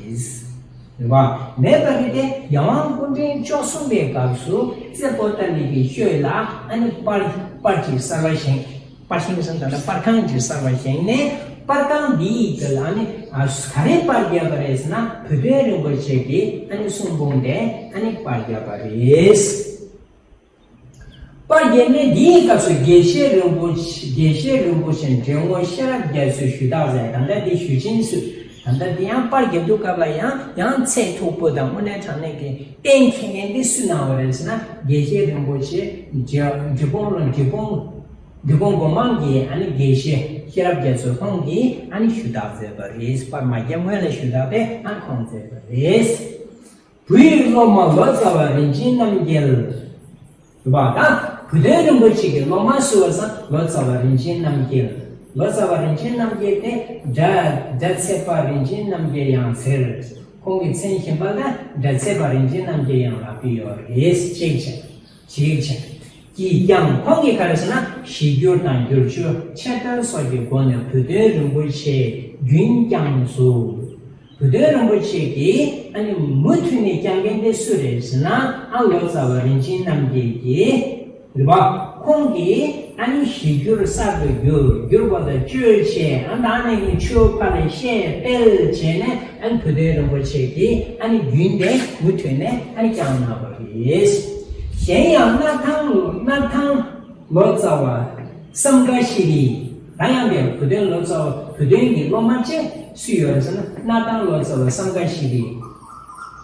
རེད་བ། མེད་པ་རེད་དེ། རྒྱལ་དབང་སྐུ་ཕྲེང་བཅུ་གསུམ་པའི་སྐབས་སུ་རྩེ་པོ་ཏ་ལའི་གི་ཤོད་ལ་ཨ་ནི་པར་པར་ཅིག་གསར་པ་བཞེངས། པར་བཞེངས་ཟེར་ན་ད་ལྟ་པར་ཁང་ཅིག་གསར་པ་བཞེངས་ནས། པར་ཁང་འདིའི་གི་ལ་ཨ་ནི་ཨ་ག་རེ་པར་བརྒྱབ་པ་རེད་ཟེར་ན། བུ་སྟོན་རིན་པོ་ཆེ་གི་ཨ་ནི་གསུང་འབུམ་དེ་ཨ་ནི་པར་བརྒྱབ་པ་རེད། པར་བརྒྱབ་ནས་འདིའི་སྐབས་སུ་དགེ་བཤེས་རིན་པོ་ཆེ། དགེ་བཤེས་རིན་པོ་ཆེ་འབྲས་སྤུངས་ཤེས་རབ་རྒྱ་མཚོས་ཞུ་དག་མཛད། ད་ལྟ་འདི་ཞུ་ཆེན་སུ། ད་ལྟ་འདི་ཡང་པར་བརྒྱབ་དུས་སྐབས་ལ་ཡང་ཡང་ཚད་མཐོ་པོ་དང་། དངོས་གནས་དྲང་གནས་ཀྱི་གཏན་འཁེལ་མཁན་འདི་སུ་གནང་བ་རེད་ཟེར་ན། དགེ་བཤེས་རིན་པོ་ཆེ་འབྲས་འབྲས་སྤུངས་ལ། འབྲས་སྤུངས་འབྲས་སྤུངས་སྒོ་མང་གི་ཨ་ནི་དགེ་བཤེས་ཤེས་རབ་རྒྱ་མཚོ་ཁོང་གིས་ཨ་ནི་ཞུ་དག་མཛད་པ་རེད། པར་མ་བརྒྱབ་སྔོན་ལ་ཞུ་དག་དེ་ཨ་ཁོང་མཛད་པ་རེད། བུའི་སློབ་མ་ལོ་ཙཱ་བ་རིན་ཆེན་རྣམ་རྒྱལ། རེད་བ། ད་བུ་སྟོན་རིན་པོ་ཆེ་གི་སློབ་མ་སུ་རེད་ཟེར་ན། ལོ་ཙཱ་བ་རིན་ཆེན་རྣམ་རྒྱལ། ལོ་ཙཱ་བ་རིན་ཆེན་རྣམ་རྒྱལ་དེ་སྒྲ་སྒྲ་ཚད་པ་རིན་ཆེན་རྣམ་རྒྱལ་ཡང་ཟེར། ཁོང་གི་མཚན་གཞན་པ་ལ་སྒྲ་ཚད་པ་རིན་ཆེན་རྣམ་རྒྱལ་ཡང་ལབ་ཀྱི་ཡོད་རེད། གཅིག་བྱས། གཅིག་བྱས། ཀྱིས་ཀྱང་། ཁོང་གིས་ག་རེ་ཟེར་ན། གཞི་འགྱུར་དང་བསྒྱུར་བཅོས་ཆེ་མཐོ་སོགས་ཀྱི་སྒོ་ནས་བུ་སྟོན་རིན་པོ་ཆེའི་རྒྱུན་བསྐྱངས་སོ། བུ་སྟོན་རིན་པོ་ཆེ་གིས་ཨ་ནི་མུ་མཐུད་ནས་བསྐྱངས་མཁན་དེ་སུ་རེད་ཟེར་ན། ཨ་ལོ་ཙཱ་བ་རིན་ཆེན་རྣམ་རྒྱལ་གྱིས། རེད་བ། ཁོང་གིས་ ཨ་ནི་གཞིར་གྱུར་གསར་དུ་འགྱུར། འགྱུར་བ་དང་བཅོས་བྱས། ཨ་ནི་ད་ནས་ནི་ཆོས་ཕར་ལ་བཤད་སྤེལ་བྱས་ནས། ཨ་ནི་བུ་སྟོན་རིན་པོ་ཆེ་གིས་ཨ་ནི་རྒྱུན་དེ་མུ་མཐུད་ནས་ཨ་ནི་བསྐྱངས་གནང་བ་རེད། གཞན་ཡང་སྣར་ཐང་སྣར་ཐང་ལོ་ཙཱ་བ་བསམ་དཀར་ཤྲཱི། ད་ཡང་དེ་བུ་སྟོན་ལོ་ཙཱ་བ། བུ་སྟོན་གྱི་སློབ་མ་བཅས་སུ་ཡོད་རེད་ཟེར་ན། སྣར་ཐང་ལོ་ཙཱ་བ་བསམ་དཀར་ཤྲཱི་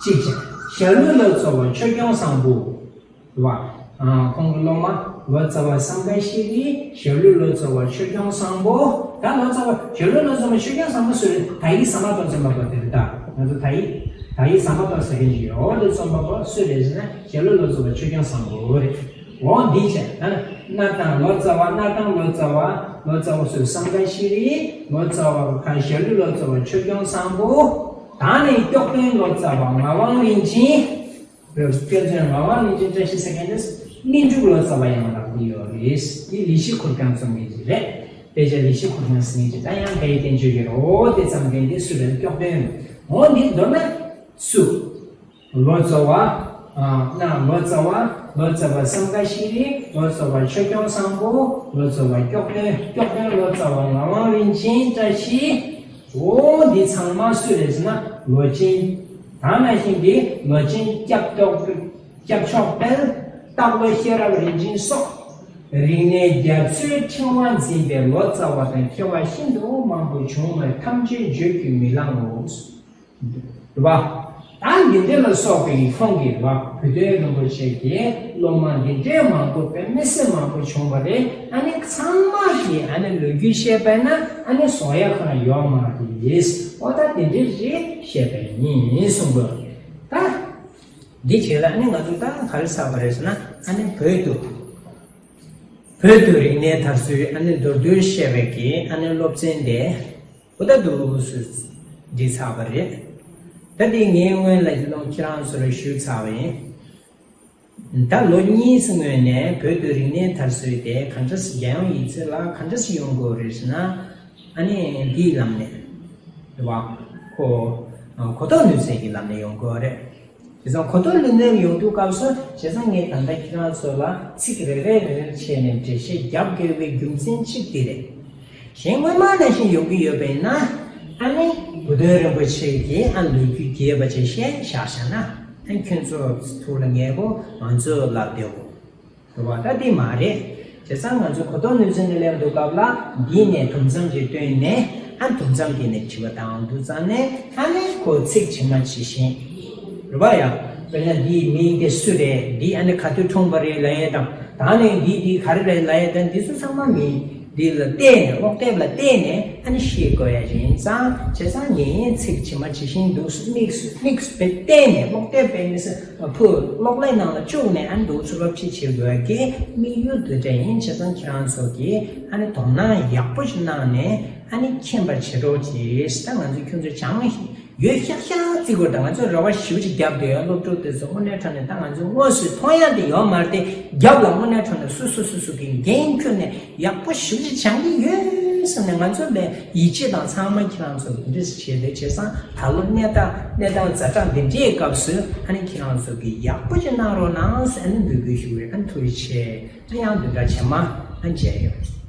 གཅིག་བྱས། ཞྭ་ལུ་ལོ་ཙཱ་བ་ཆོས་སྐྱོང་བཟང་པོ། རེད་བ། ཨ། ཁོང་གི་སློབ་མ་ལོ་ཙཱ་བ་བསམ་དཀར་ཤྲཱི། ཞྭ་ལུ་ལོ་ཙཱ་བ་ཆོས་སྐྱོང་བཟང་པོ། ད་ལོ་ཙཱ་བ། ཞྭ་ལུ་ལོ་ཙཱ་བ་ཆོས་སྐྱོང་བཟང་པོ་སུ་རེད། དག་ཡིག་ཟ་མ་ཏོག་རྩོམ་པ་པོ་དེ་རེད། ད་ང་ཚོ་དག་ཡིག་དག་ཡིག་ཟ་མ་ཏོག་ཟེར་མཁན་ཅིག་ཡོད་དེ། རྩོམ་པ་པོ་སུ་རེད་ཟེར་ན། ཞྭ་ལུ་ལོ་ཙཱ་བ་ཆོས་སྐྱོང་བཟང་པོ་རེད། འོ་འདི་བྱས། ད་སྣར་ཐང་ལོ་ཙཱ་བ། སྣར་ཐང་ལོ་ཙཱ་བ། ལོ་ཙཱ་བ་སུ། བསམ་དཀར་ཤྲཱི། ལོ་ཙཱ་བ་ག་ཞྭ་ལུ་ལོ་ཙཱ་བ་ཆོས་སྐྱོང་བཟང་པོ། ད་ནི་སྐྱོགས་སྟོན་ལོ་ཙཱ་བ་ངག་དབང་རིན་ཆེན། དཔེ་མཛོད་ངག་དབང་རིན་ཆེན་བཀྲ་ཤིས་ཟེར་མཁན་དེ་སྨིན་དྲུག་ལོ་ཙཱ་བ་ཡང་ལབ་ཀྱི་ཡོད་རེད། འདི་ལི་ཤི་ཁུར་ཁང་རྩོམ་མཁན་ཅིག་རེད། དཔེ་ཆ་ལི་ཤི་ཁུར་ཁང་ཟེར་མཁན་ཅིག་ད་ཡང་དེའི་བསྟན་བཅོས་ཀྱི་རོ་དེ་བརྩམས་མཁན་དེ་སུ་རེད། སྐྱོགས་སྟོན། འོ་འདི་མདོར་ན་སུ། ལོ་ཙཱ་བ། ཨ། ན། ལོ་ཙཱ་བ། ལོ་ཙཱ་བ་བསམ་དཀར་ཤྲཱི། ལོ་ཙཱ་བ་ཆོས་སྐྱོང་བཟང་པོ། ལོ་ཙཱ་བ་སྐྱོགས་སྟོན། སྐྱོགས་སྟོན་ལོ་ཙཱ་བ་ངག་དབང་རིན་ཆེན་བཀྲ་ཤིས། འོ་འདི་ཚང་མ་སུ་རེད་ཟེར་ན། ལོ་ཆེན། ད་ནང་བཞིན་གྱི་ལོ་ཆེན་སྐྱབས་ཐོག་སྐྱབས་མཆོག་དཔལ་སྟག་ལོ་ཤེས་རབ་རིན་ཆེན་སོགས། རིག་གནས་རྒྱ་མཚོའི་ཕྲེང་བ་འཛིན་པའི་ལོ་ཙཱ་བ་དང་མཁས་པ་ཤིན་ཏུ་མང་པོ་བྱུང་བས་ཐམས་ཅད་བརྗོད་ཀྱིས་མི་ལང་ངོ་། རེད་བ། ད་འདི་འདྲ་ལ་སོགས་པའི་ཁོང་གི། རེད་བ། བུ་སྟོན་རིན་པོ་ཆེ་གི་སློབ་མ་འདི་འདྲའི་མང་པོ། དཔེ་མི་སྲིད་མང་པོ་བྱུང་བ་རེད། ཨ་ནི་ཚང་མ་གི་ཨ་ནི་ལོ་རྒྱུས་བཤད་པ་ན་ཨ་ནི་བཟོ་ཡ་གང་ཡོད་མ་རེད། འོ་ད་འདི་འདྲ་རེད་བཤད་པ་ཡིན་གསུངས་པ། ད་འདི་བྱས་ལ་ཨ་ནི་ང་ཚོ་ད་ག་རེ་ཟེར་བ་རེད་ཟེར་ན། ཨ་ནི་བོད་དུ། བོད་དུ་རིག་གནས་དར་སྲོལ་ཨ་ནི་མདོར་བསྡུས་བཤད་པའི་གི་ཨ་ནི་སློབ་ཚན་དེ། འོ་ད་འདུག་སེ་བྲིས་ཚར་བ་རེད། ད་དེ་ངས་སྔོན་ལ་ཁྱེད་རང་ཚོ་ལ་ཞུས་ཚར་བ་ཡིན། ད་ལོ་གཉིས་སྔོན་ནས་བོད་དུ་རིག་གནས་དར་སྲོལ་དེ་གང་འདྲ་སེ། རྒྱལ་ཡོངས་ཡིག་ཚད་ལ་གང་འདྲ་སེ་ཡོང་དགོས་རེད་ཟེར་ན། ཨ་ནི་འདིའི་ལམ་ནས། རེད་བ། ཁོ། གོ་རྟོགས་ནུས་ཚད་ཀྱི་ལམ་ནས་ཡོང་དགོས་རེད། བྱས་ཙང་གོ་རྟོགས་ལུས་གནས་ཡོང་དུས་སྐབས་སུ། བྱས་ཙང་ངས་ད་ལྟ་ཁྱེད་རང་ཚོ་ལ་ཚིག་རེ་རེ་རེ་རེ་བྱས་ནས་འགྲེལ་བཤད་རྒྱབ་དགོས་པའི་རྒྱུ་མཚན་གཅིག་འདི་རེད། གཞན་སྔོན་མ་ནང་བཞིན་ཡོང་གི་ཡོད་པ་ཡིན་ན། ཨ་ནི་བུ་སྟོན་རིན་པོ་ཆེ་གིས་ཨ་ལོ་རྒྱུས་རྒྱས་པ་ཅིག་བཤད་བཞག་བཞག་ན། ཨ་ཁྱོད་ཚོ་ཐུགས་ལ་ངེས་པོ་ང་ཚོས་ལབ་བསྡད་དགོས། རེད་བ། ད་དེ་མ་རེད། བྱས་ཙང་ང་ཚོ་གོ་རྟོགས་ནུས་ཚད་ནས་སླེབས་འདུག་སྐབས་ལ། འདི་ནས་དུམ་མཚམས་ཅིག་བཏོན་ནས། ཨ་དུམ་མཚམས་དེ་ནས་བྱིས་པ་བཏང་འདུག་ཙང་ནས། ཨ་ནི་ཁོ་ཚིག་ཇི་མ་ཇི་བཞིན། རེད་བ་ཡ། དཔེར་ན་འདིའི་མིང་དེ་སུ་རེད། འདི་ཨ་ནི་ག་དུས་འཁྲུངས་པ་རེད་ལབ་ཡས་དང་། ད་ནི་འདི་འདི་ག་རེ་རེད་ལབ་ཡས་དང་། འདི་ཚོ་ཚང་མ་མིང་འདི་ལ་བལྟས་ནས། ཀློག་དེབ་ལ་བལྟས་ནས་ཨ་ནི་ཤེས་དགོས་ཡ་ཡིན་ཙང་། བྱས་ཙང་ངས་ཚིག་ཇི་མ་ཇི་བཞིན་འདུག་སེ་དམིགས་སུ་དམིགས་སུ་བལྟས་ནས། ཀློག་དེབ་དཔེ་མི་སྲིད། ཕུ་གློག་ཀླད་ནང་ལ་བཅུག་ནས་ཨ་ནི་འདུག་སེ་སློབ་ཁྲིད་བྱེད་དགོས་ཀྱི་དམིགས་ཡུལ་འདི་འདྲ་ཡིན། བྱས་ཙང་ཁྱེད་རང་ཚོ་གིས་ཨ་ནི་དོ་སྣང་ཡག་པོ་ཞིག་གནང་ནས་ཨ་ནི་མཁྱེན་པར་བྱེད་རོགས་གྱིས། ད་ང་ཚོ་ཁྱོད་ཚོ་སྦྱང་ཡོད་ཤག་ཤག་བརྩི་དགོས། ད་ང་ཚོ་རེ་བ་ཞེ་པོ་ཅིག་བརྒྱབ་བསྡད་ཡོད། སློབ་ཕྲུག་དེ་ཚོ་དངོས་གནས་དྲང་གནས་ད་ང་ཚོ་དངོས་སུ་མཐོང་ཡག་དེ་ཡོད་མ་རེད་དེ། རྒྱབ་ལ་དངོས་གནས་དྲང་གནས་སོ་སོ་སོ་སོ་གི་འགན་ཁུར་ནས་ཡག་པོ་ཞེ་པོ་ཅིག་སྦྱང་གི་ཡོད་བསམ་ནས། ང་ཚོ་ལ་ཡིད་ཆེས་དང་། ཚང་མ་ཁྱེད་རང་ཚོ་འདི་འདྲ་བྱས་ཏེ། བྱས་ཙང་ད་ལོ་གནས་སྟངས་གནས་སྟངས་ཛ་དྲག་འདི་འདྲའི་སྐབས་སུ་ཨ་ནི་ཁྱེད་རང་ཚོ་གིས་ཡག་པོ་ཅིག་གནང་རོགས་གནང་ཟེར་ཨ་ནི་འབོད་སྐུལ་ཞུ་རེད། ཨ་ནི་ཐུགས་རྗེ་ཆེ། ཨ་ཡང་བདུན་ཕྲག་རྗེས་མ་ཨ་མཇལ་ཡོང་།